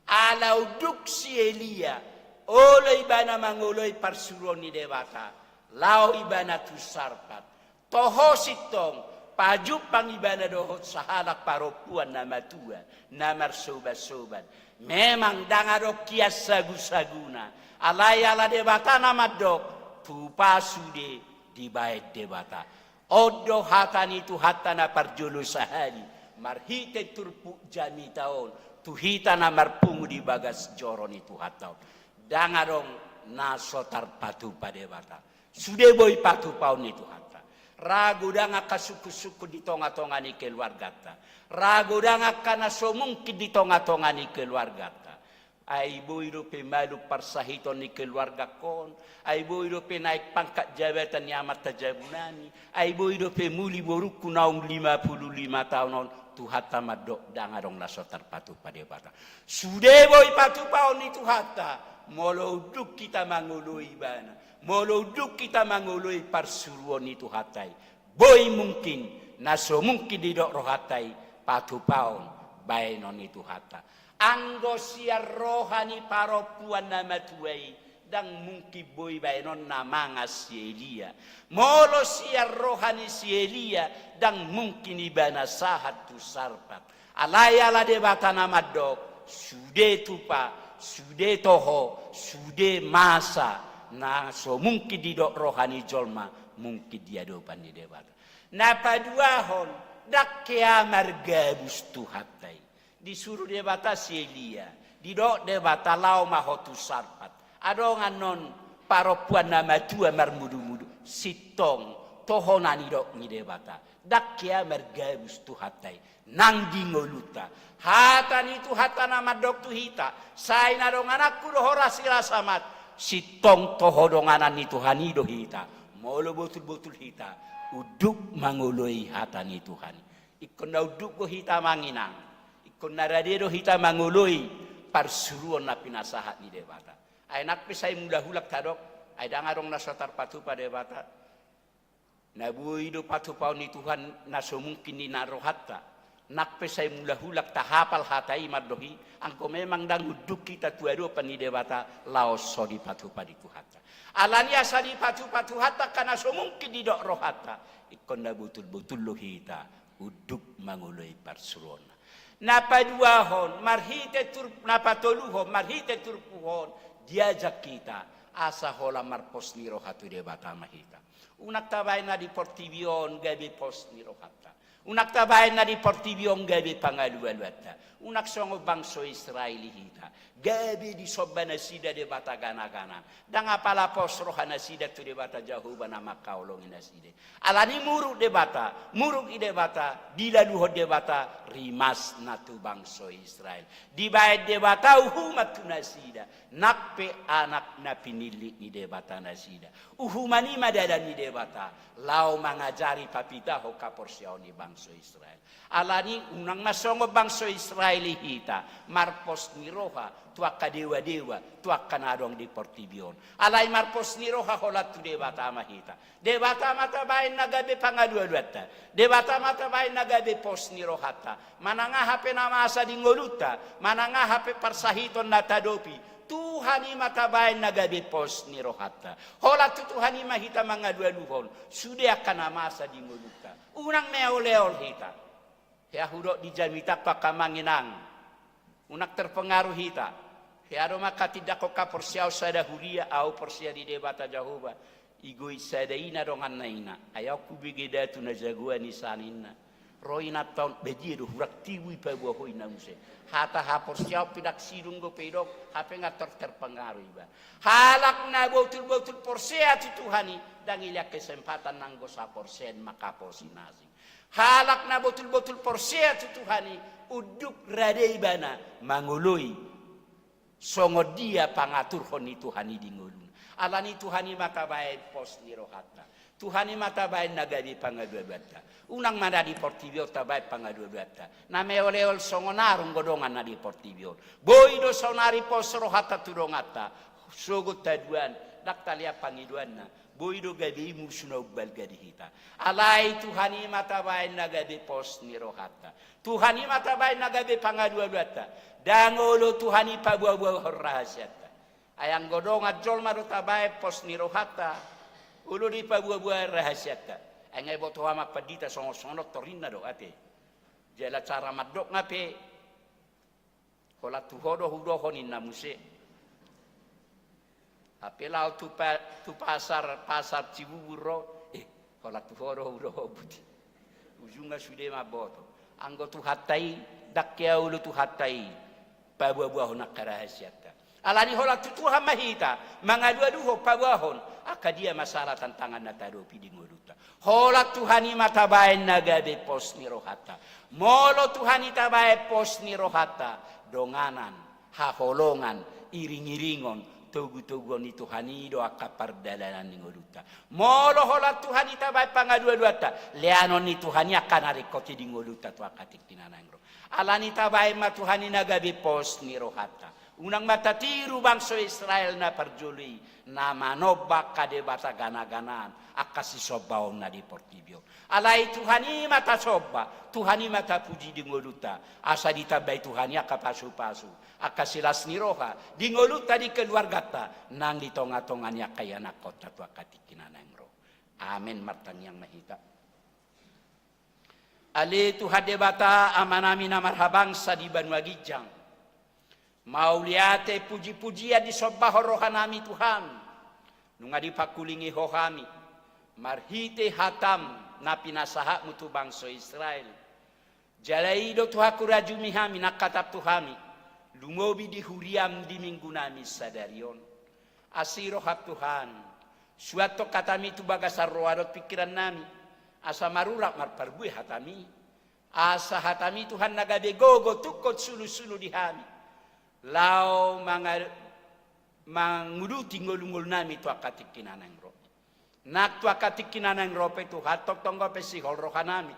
Ala unduk si Elia, olo ibana mangoloi parsuruon ni Debata, laho ibana tu Sarpat. Toho sintong, pajumpang ibana dohot sahalak parompuan na matua, na marsoba-soban. Memang ndang adong hian sagu-saguna, alai ala Debata na mandok, tupa sude dibaen Debata. On do hata ni Tuhanta na parjolo sahali, marhite turpuk jamita on, tu hita na marpungu di bagas joro ni Tuhanta on. Ndang adong na so tarpatupa Debata. Sude boi patupaon ni Tuhanta. Ra godang angka sungkun-sungkun di tonga-tonga ni keluarganta. Ra godang angka na so mungkin di tonga-tonga ni keluarganta. Ai boi dope malum parsahiton ni keluargangkon, ai boi dope naek pangkat jabatan ni amanta jabunami, ai boi dope muli borungku naung lima pulu lima taon on, Tuhanta mandok ndang adong na so tarpatupa Debata. Sude boi patupaon ni Tuhanta, molo unduk hita mangoloi Ibana, molo unduk hita mangoloi parsuruon ni Tuhanta i. Boi mungkin, na so mungkin didok rohanta i, patupaon, baenon ni Tuhanta. Anggo sian roha ni parompuan na matua i, ndang mungkin boi baenonna mangan si Elia. Molo sian roha ni si Elia, ndang mungkin ibana sahat tu Sarpat. Alai ala Debata na mandok, sude tupa, sude toho, sude masa, na so mungkin didok roha ni jolma, mungkin di adopan ni Debata. Na paduahon, ndang hea margabus Tuhanta i. Disuru Debata si Elia, didok Debata laho ma ho tu Sarpat. Adong annon parompuan na matua marmudumudu, sintong toho na nidok ni Debata. Ndang hea margabus Tuhanta i, nang di ngolunta. Hata ni Tuhanta na mandok tu hita, sai na dongananku do ho rasirasa mat, sintong toho donganan ni Tuhan i do hita. Molo botul-botul hita unduk mangoloi hata ni Tuhan i. Ingkon na unduk do hita amang inang. Ingkon na rade do hita mangoloi parsuruon na pinasahat ni Debata. Ai nang pe sai mulak-ulak tadok, ai ndang adong na so tarpatupa Debata. Na boi do patupaon ni Tuhan na so mungkin di na rohanta. Nang pe sai mulak-ulak tahapal hata i mandohi, anggo memang ndang unduk hita tu adopan ni Debata, laos so dipatupa di Tuhanta. Alani asa dipatupa Tuhanta angka na so mungkin didok rohanta, ingkon na botul-botul do hita unduk mangoloi parsuruonna. Na paduahon, marhite tur-, na patoluhon, marhite turpuk on, diajak hita asa holan marpos ni roha tu Debata ma hita. Unang tabaen na di portibi on gabe pos ni rohanta. Unang tabaen na di portibi on gabe pangalualuanta. Unang songon bangso Israel i hita. Gabe disomba nasida debata gana-gana. Ndang apala pos roha nasida tu Debata Jahowa na mangkaholongi nasida. Alani muruk Debata, muruk i Debata, dilaluhon Debata rimasna tu bangso Israel. Dibaen Debata uhuman tu nasida, nang pe anak na pinillit ni Debata nasida. Uhuman i ma dalan ni Debata, laho mangajari papitahon haporseaon ni bangso Israel. Alani unang ma songon bangso Israel i hita, marpos ni roha tu angka dewa-dewa, tu angka na adong di portibi on. Alai marpos ni roha holan tu Debata ma hita. Debata ma tabaen na gabe pangalualuanta. Debata ma tabaen na gabe pos ni rohanta. Manang aha pe na masa di ngolunta, manang aha pe parsahiton na taadopi, Tuhan i ma tabaen na gabe pos ni rohanta. Holan tu Tuhan i ma hita mangalualuhon sude angka na masa di ngolunta. Unang meol-eol hita. Hea hudok di jamitangku angka amang inang. Unang terpengaruh hita. Hea do ma hatindangkon haporseaon sada huria, ahu porsea di Debata Jahowa. Igo i sada ina donganna ina. Ai ahu hubege datu na jagoan i saninna. Ro inanta on, badia do hurang tibu i paboa ho inna muse. Hata haporseaon pe ndang sidung dope idok, hape nga tor terpengaruh iba. Halak na botul-botul porsea tu Tuhan i, ndang dilehon kesempatan nanggo saporseaon manghaposi na asing. Halak na botul-botul porsea tu Tuhan i, unduk rade ibana mangoloi songon dia pangaturhon ni Tuhan i di ngoluna. Alani Tuhan i ma tabaen pos ni rohanta. Tuhan i ma tabaen na gabe pangalualuanta. Unang ma na di portibi on tabaen pangalualuanta. Na meol-eol songon arung do dongan na di portibi on. Boi do saonari pos rohanta tu donganta. Sogot haduan, ndang talehon pangidoanna. Boi do gabe i musu na umbalga di hita. Alai Tuhan i ma tabaen na gabe pos ni rohanta. Tuhan i ma tabaen na gabe pangalualuanta. Ndang olo Tuhan i paboaboahon rahasianta. Ai anggo dongan jolma do tabaen pos ni rohanta, olo do i paboaboahon rahasianta. Ai nga iboto ho amang pandita songon-songon on tor inna do ate. Jala cara mandok nga pe, holan tu ho do hudohon inna muse. Hape laho tu pa-, tu pasar, pasar Cibubur ro, eh, holan tu ho do hudohon buti. Ujungna sude mamboto. Anggo Tuhanta i, ndang hea olo Tuhanta i paboaboahon angka rahasianta. Alani holan tu Tuhan ma hita mangalualuhon, paboahon angka dia masalah tantangan na taadopi di ngolunta. Holan Tuhan i ma tabaen na gabe pos ni rohanta. Molo Tuhan i tabaen pos ni rohanta, donganan, haholongan, iring-iringon, togutoguon ni Tuhan i do angka pardalanan ni ngolunta. Molo holan Tuhan i tabaen pangalualuanta, leanon ni Tuhan i angka na ringkot i di ngolunta tu angka tingki na naeng ro. Alani tabaen ma Tuhan i na gabe pos ni rohanta. Unang ma tatiru bangso Israel na parjolo i, na manomba angka debata gana-ganaan, angka sisombaonna di portibi on. Alai Tuhan i ma tasomba, Tuhan i ma tapuji di ngolunta, asa ditambai Tuhan i angka pasu-pasu, angka silas ni roha, di ngolunta, di keluarganta, nang di tonga-tonga ni angka ianakkonta tu angka tingki na naeng ro. Amen. Martangiang ma hita. Ale Tuhan Debata, Amanami na marhabangsa di banua ginjang, mauliate, puji-pujian disombahon rohanami Tuhan, nunga dipangkulingi Ho hami marhite hataM na pinasahatMu tu bangso Israel. Jala i do Tuhan hurajumi hami, nang hataM tu hami, lumobi di huriaM di minggunami sadari on. Asi rohaM Tuhan, suanhon hataMi tu bagasan roha dohot pingkirannami, asa marurat marparbue hataMi. Asa hataMi Tuhan na gabe gogo tungkot sulu-sulu di hami, laho manga-, manguduti ngolu-ngolunami tu angka tingki na naeng ro. Nang tu angka tingki na naeng ro pe Tuhan, tongtong dope sihol rohanami.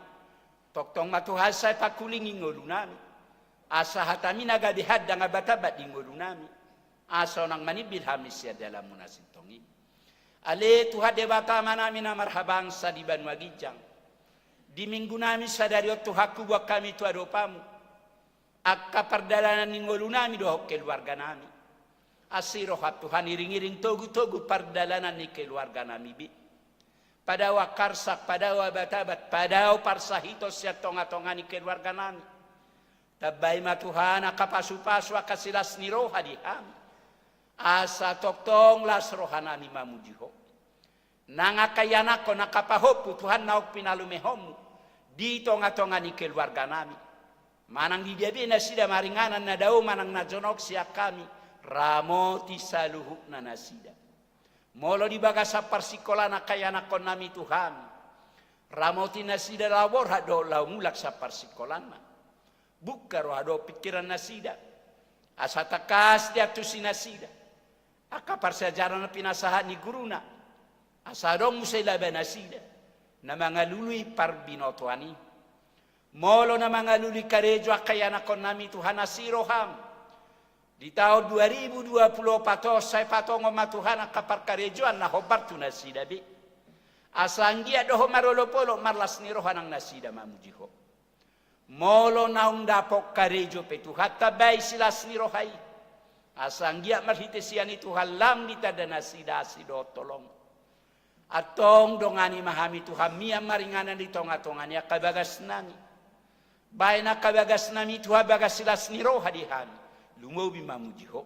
Tongtong ma Tuhan sai pangkulingi ngolunami, asa hataMi na gabe handang abat-abat di ngolunami, asa unang manimbil hami sian dalanMu na sintong i. Ale Tuhan Debata, Amanami na marhabangsa di banua ginjang, di minggunami sadari on Tuhan, huboan hami tu adopanMu angka pardalanan ni ngolunami dohot keluarganami. Asi rohaM Tuhan, iring-iring togu-togu pardalanan ni keluarganami be. Padao angka arsak, padao abat-abat, padao parsahiton sian tonga-tonga ni keluarganami. Tambai ma Tuhan angka pasu-pasu, angka silas ni roha di hami, asa tongtong las rohanami mamuji Ho. Nang angka ianakkon, angka pahompu Tuhan naung pinalumehonMu di tonga-tonga ni keluarganami, manang di dia be nasida maringanan, na dao manang na jonok sian hami, ramoti saluhutna nasida. Molo di bagasan parsikolaan angka ianakkonnami Tuhan, ramoti nasida laho borhat dohot laho mulak sian parsikolaanna. Buka roha dohot pingkiran nasida, asa tangkas diantusi nasida angka parsiajaran na pinasahat ni guruna, asa adong muse laba nasida na mangalului parbinotoan i. Molo na mangalului karejo angka ianakkonnami Tuhan, asi rohaM, di taon dua ribu dua pulu opat on sai patongon ma Tuhan angka parkarejoan na hombar tu nasida be, asa anggiat dohot marolop-olop marlas ni roha nang nasida mamuji Ho. Molo naung dapot karejo pe Tuhan, tambai silas ni roha i, asa anggiat marhite sian i Tuhan lam ditanda nasida asi dohot holong. Antong dongani ma hami Tuhan mian maringanan di tonga-tonga ni angka bagasnami. Baen angka bagasnami Tuhan bagas silas ni roha di hami, lumobi mamuji Ho.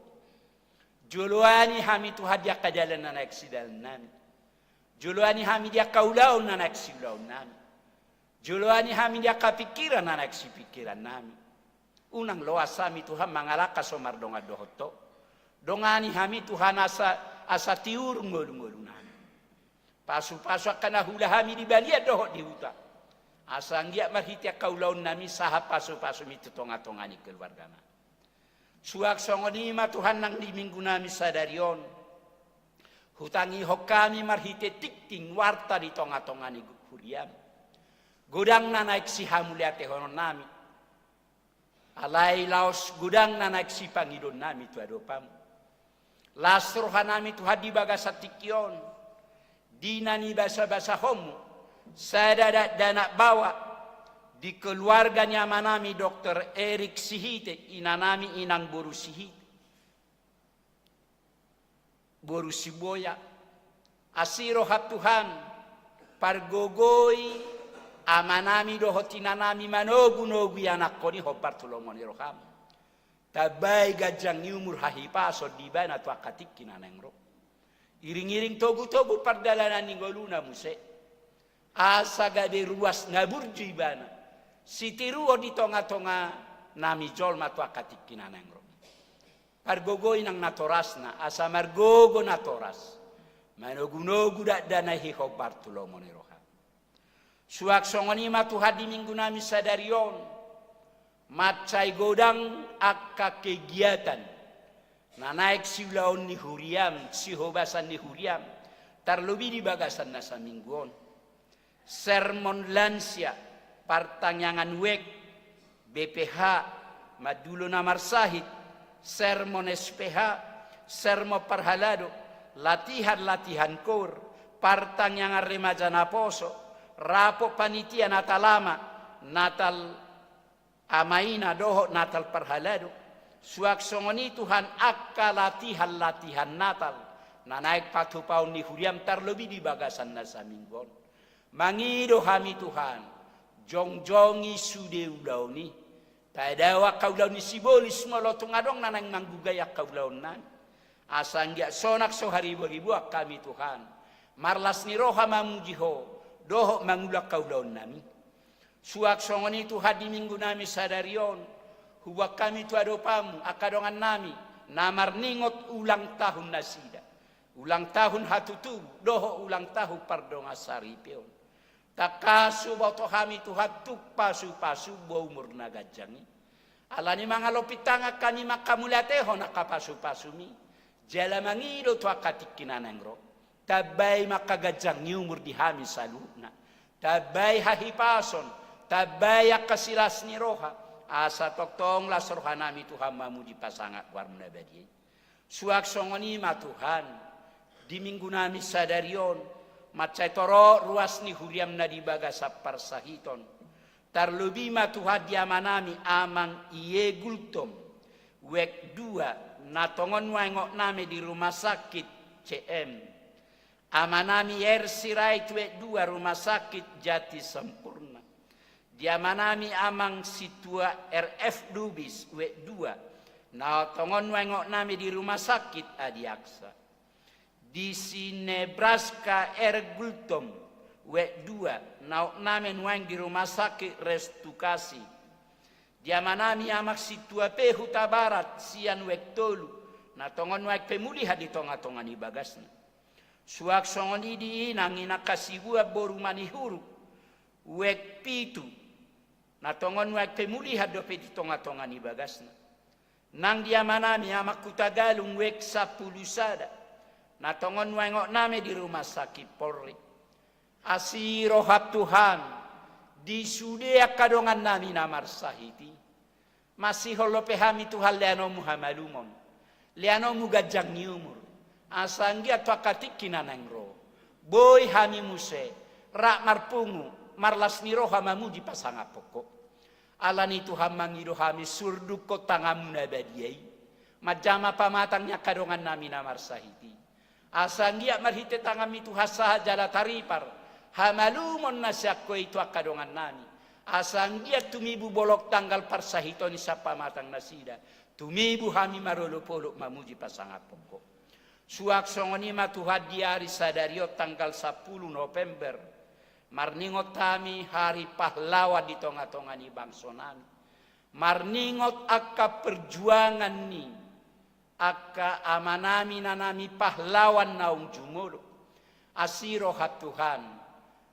Joloani hami Tuhan di angka dalan na naeng sidalannami. Joloani hami di angka ulaon na naeng siulaonnami. Joloani hami di angka pingkiran na naeng sipingkirannami. Unang loas hami Tuhan mangalangka so mardongan dohot Ho. Dongani hami Tuhan asa, asa tiur ngolu-ngolunami. Pasu-pasu angka na huula hami di balian dohot di huta, asa anggiat marhite angka ulaonnami sahat pasu-pasumi tu tonga-tonga ni keluarganami. Suang songon i ma Tuhan nang di minggunami sadari on, hutangihon hami marhite tingting warta di tonga-tonga ni huriaM, godang na naeng sihamuliatehononnami, alai laos godang na naeng sipangidoonnami tu adopanMu. Las rohanami Tuhan di bagasan tingki on, di na nibasa-basahonMu sada dakdanak baoa di keluarga ni amanami Dokter Erik Sihite, inanami Inang boru Sihite, boru Siboya. Asi rohaM Tuhan, pargogoi amanami dohot inanami manogu-nogu ianakkon i hombar tu lomo ni rohaM. Tambai ganjang ni umur, hahipason di ibana tu angka tingki na naeng ro. Iring-iring togu-togu pardalanan ni ngoluna muse, asa gabe ruas na burju ibana, sitiruon di tonga-tonganami jolma tu angka tingki na naeng ro. Pargogoi nang natorasna, asa margogo natoras, manogu-nogu dakdanak i hombar tu lomo ni rohaM. Suang songon i ma Tuhan di minggunami sadari on, mansai godang angka kegiatan na naeng siulaon ni huriaM, sihobasan ni huriaM, tarlobi di bagasan na saminggu on. Sermon lansia, partangiangan wijk, B P H, mandulo na marsahit, sermon S P H, sermon parhalado, latihan-latihan koor, partangiangan remaja naposo, rapot panitia Natal Ama, Natal Ama Ina dohot Natal parhalado. Suang songon i Tuhan angka latihan-latihan Natal na naeng patupaon ni huriaM tarlobi di bagasan na saminggu on. Mangido hami Tuhan, jongjongi sude ulaon i. Padao angka ulaon ni sibolis molo tung adong na naeng manggugai angka ulaonnami. Asa anggiat sonang so hariboriboan hami Tuhan, marlas ni roha mamuji Ho dohot mangula angka ulaonnami. Suang songon i Tuhan di minggunami sadari on, huboan hami tu adopanMu angka dongannami na marningot ulang tahun nasida, ulang tahun hatutubu dohot ulang tahun pardongansaripeon. Tangkas huboto hami Tuhan tung pasupasu umur na ganjang i. Alani i mangalopit tangan hami manghamauliatehon angka pasupasuMi, jala mangido tu angka tingki na naeng ro. Tambai ma angka ganjang ni umur di hami saluhutna. Tambai hahipason, tambai angka silas ni roha, asa tongtong las rohanami Tuhan mamuji pasangap goarMu na badia i. Suang songon i ma Tuhan, di minggunami sadari on, mansai torop ruas ni huriaM na di bagasan parsahiton. Tarlobi ma Tuhan di amanami Amang Ie Gultom, wijk dua, na tongon nuaeng ootna i di rumah sakit C M. Amanami R. Sirait, wijk dua, rumah sakit Jati Sempurna. Di amanami Amang Sintua R. F. Lubis, wijk dua, na tongon nuaeng ootna i di rumah sakit Adi Aksa. Di si Nebraska R. Gultom, wijk dua, na ootna i nuaeng di rumah sakit Restukasi. Di amanami Amang Sintua P. Hutabarat, sian wijk tolu, na tongon nuaeng pemulihan di tongatonga ni bagasna. Suang songon i di inang Inang Hasibuan boru Manihuruk, wijk pitu, na tongon nuaeng pemulihan dope di tongatonga ni bagasna. Nang di amanami Amang Hutagalung, wijk sampulu sada, na tongon nuaeng ootna i di rumah sakit Polri. Asi rohaM Tuhan di sude angka dongannami na marsahit i. Masihol dope hami Tuhan leanonMu hamalumon, leanonMu ganjang ni umur, asa anggiat tu angka tingki na naeng ro, boi hami muse rap marpungu marlas ni roha mamuji pasangaphon Ho. Alani i Tuhan mangido hami, surdukkon tanganMu na badia i manjama pamatang ni angka dongannami na marsahit i. Asa anggiat marhite tanganMi Tuhan sahat jala taripar hamalumon na sian Ho i tu angka dongannami. Asa anggiat tumibu bolon tanggal parsahiton i sian pamatang nasida, tumibu hami marolopolop mamuji pasangaphon Ho. Suang songon i ma Tuhan di ari sadari on tanggal sampulu November, marningot hami hari pahlawan di tongatonga ni bangsonami. Marningot angka perjuangan ni angka amanami inanami pahlawan naung jumolo. Asi rohaM Tuhan,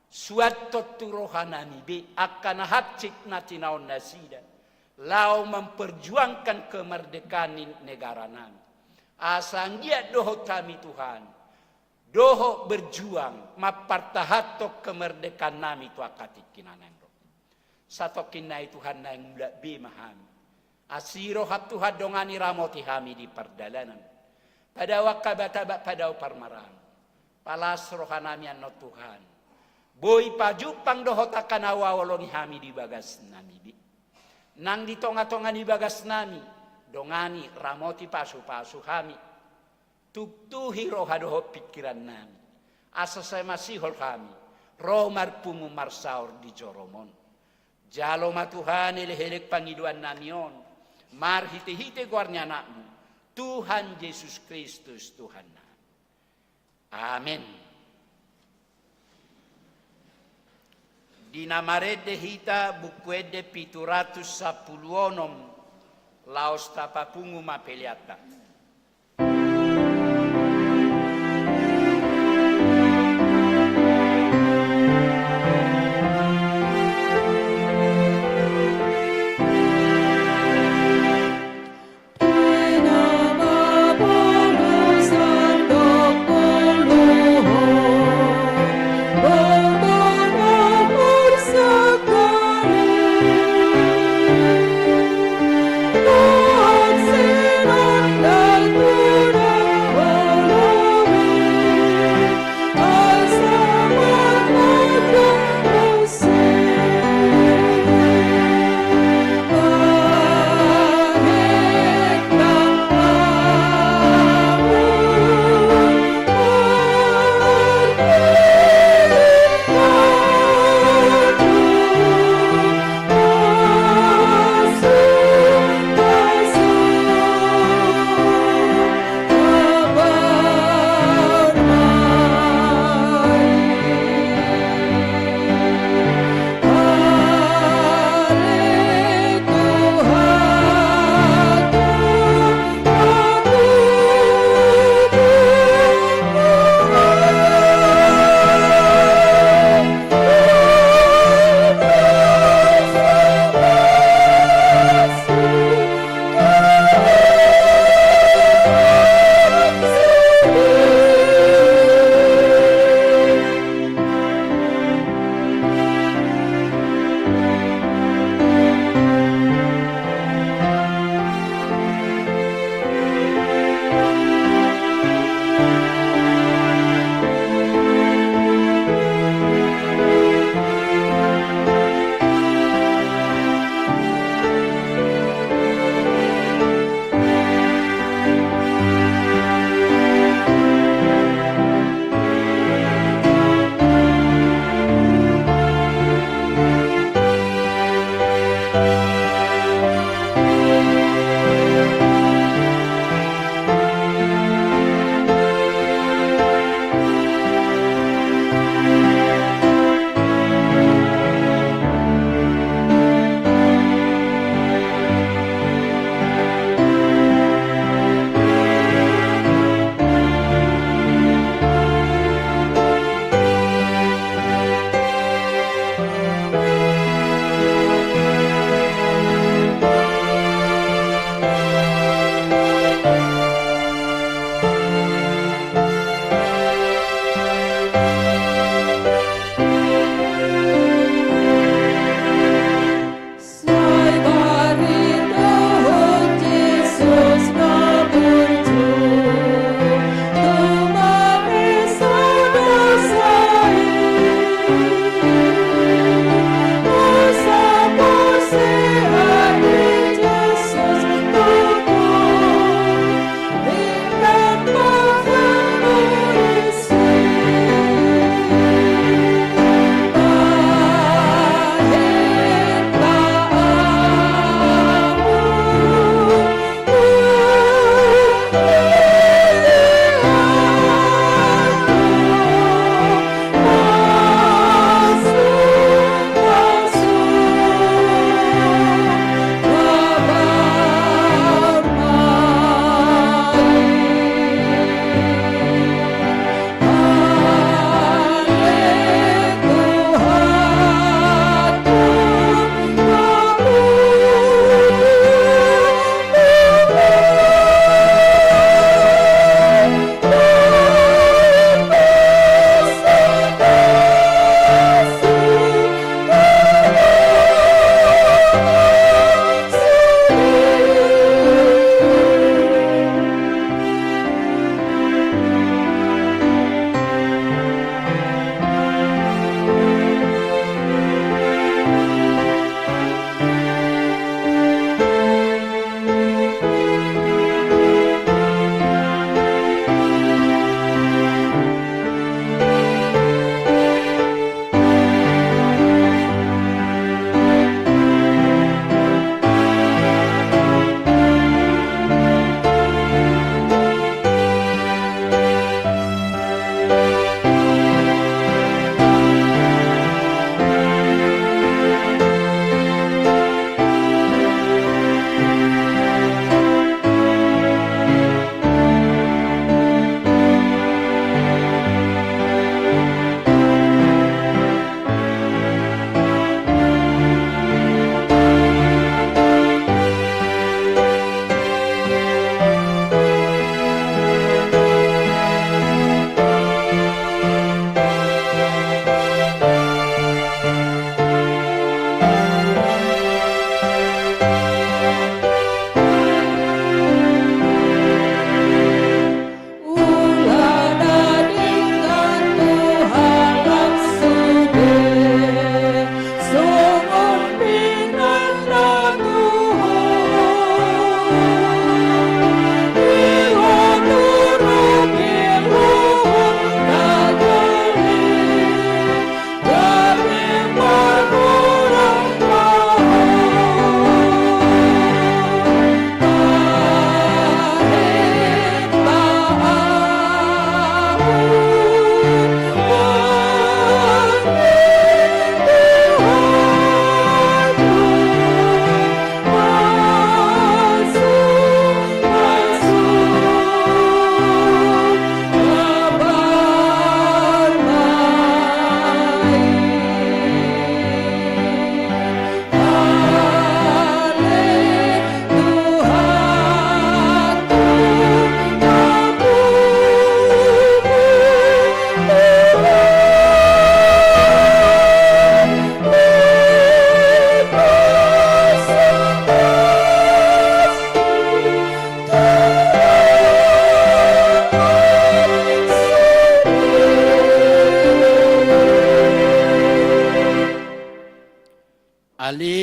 suanhon tu rohanami be angka na hansit na tinaon nasida laho memperjuangkan kemerdekaan ni negaranami. Asa anggiat dohot hami Tuhan dohot berjuang mampartahanhon kemerdekaannami tu angka tingki na naeng ro. Satongkin nai Tuhan, naeng mulak be ma hami. Asi rohaM Tuhan, dongani, ramoti hami di pardalanan. Padao angka batabat, padao parmaraan. Palas rohanami annon Tuhan, boi pajumpang dohot angka na huhaholongi hami di bagasnami be. Nang di tongatonga ni bagasnami, dongani, ramoti, pasupasu hami. Tuktuhi roha dohot pingkirannami, asa sai masihol hami ro marpungu marsaor di joroM on. Jalo ma Tuhan elekelek pangidoannami on marhitehite goar ni AnakMu, Tuhan Jesus Kristus Tuhannami. Amen. Di na marende hita Buku Ende pitu ratus sampulu onom, laos tapapungu ma peleanta.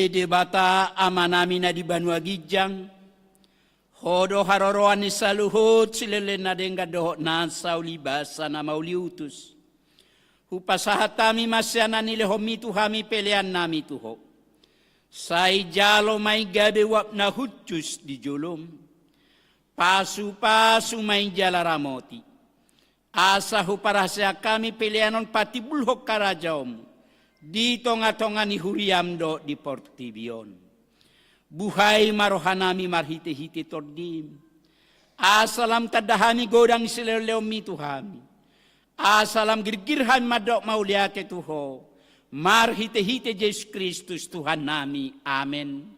Debata Amanami na di banua ginjang, Ho do haroroan ni saluhut silehonlehon na denggan dohot nasa ulibasa na mauliutus. Hupasahat hami ma sian na nilehonMi tu hami peleannami tu Ho. Sai jalo ma i gabe uap na hushus di jolom. Pasupasu ma i jala ramoti. Asa huparaseak hami pelean on patimbulhon harajaonMu di tongatonga ni huriaM dohot di portibi on. Buhai ma rohanami marhitehite TondiM. Asa lam tanda hami godang silehonlehonMi tu hami. Asa lam girgir hami mandok mauliate tu Ho. Marhitehite Jesus Kristus Tuhannami. Amen.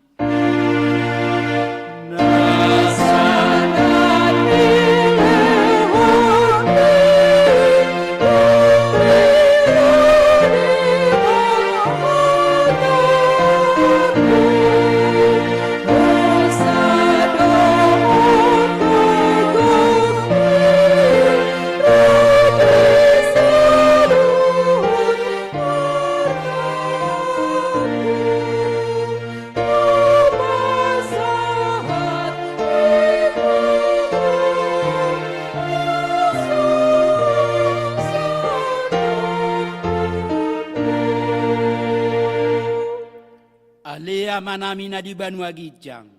Ale Amanami na di banua ginjang,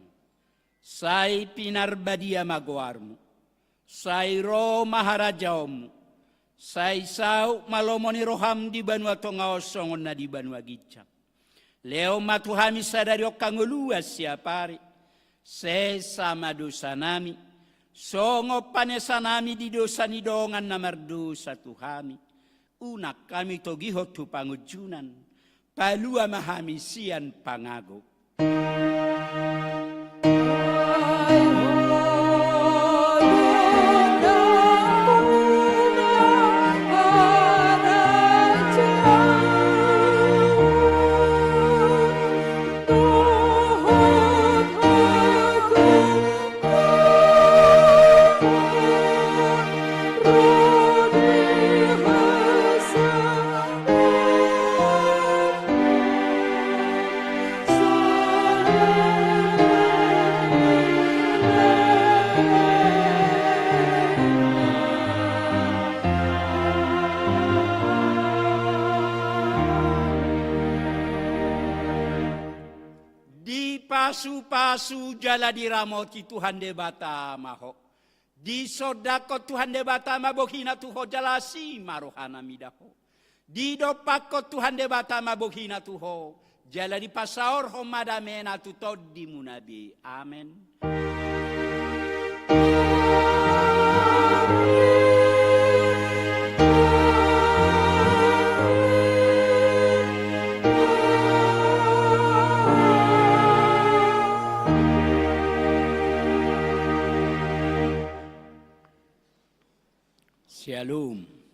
sai pinarbadia ma goarMu. Sai ro ma harajaonMu. Sai saut ma lomo ni rohaM di banua tonga on songon na di banua ginjang. Lehon ma tu hami sadari on hangoluan siapari. Sesa ma dosanami, songon panesanami di dosa ni dongan na mardosa tu hami. Unang hami togihon tu pangunjunan. Palua ma hami sian pangago. Dipasupasu jala diramoti Tuhan Debata ma ho. Disondangkon Tuhan Debata ma bohina tu ho jala asi ma rohana mida ho. Didompakkon Tuhan Debata ma bohina tu ho jala dipasaorhon ma damena tu tondimuna be. Amen. Syalom.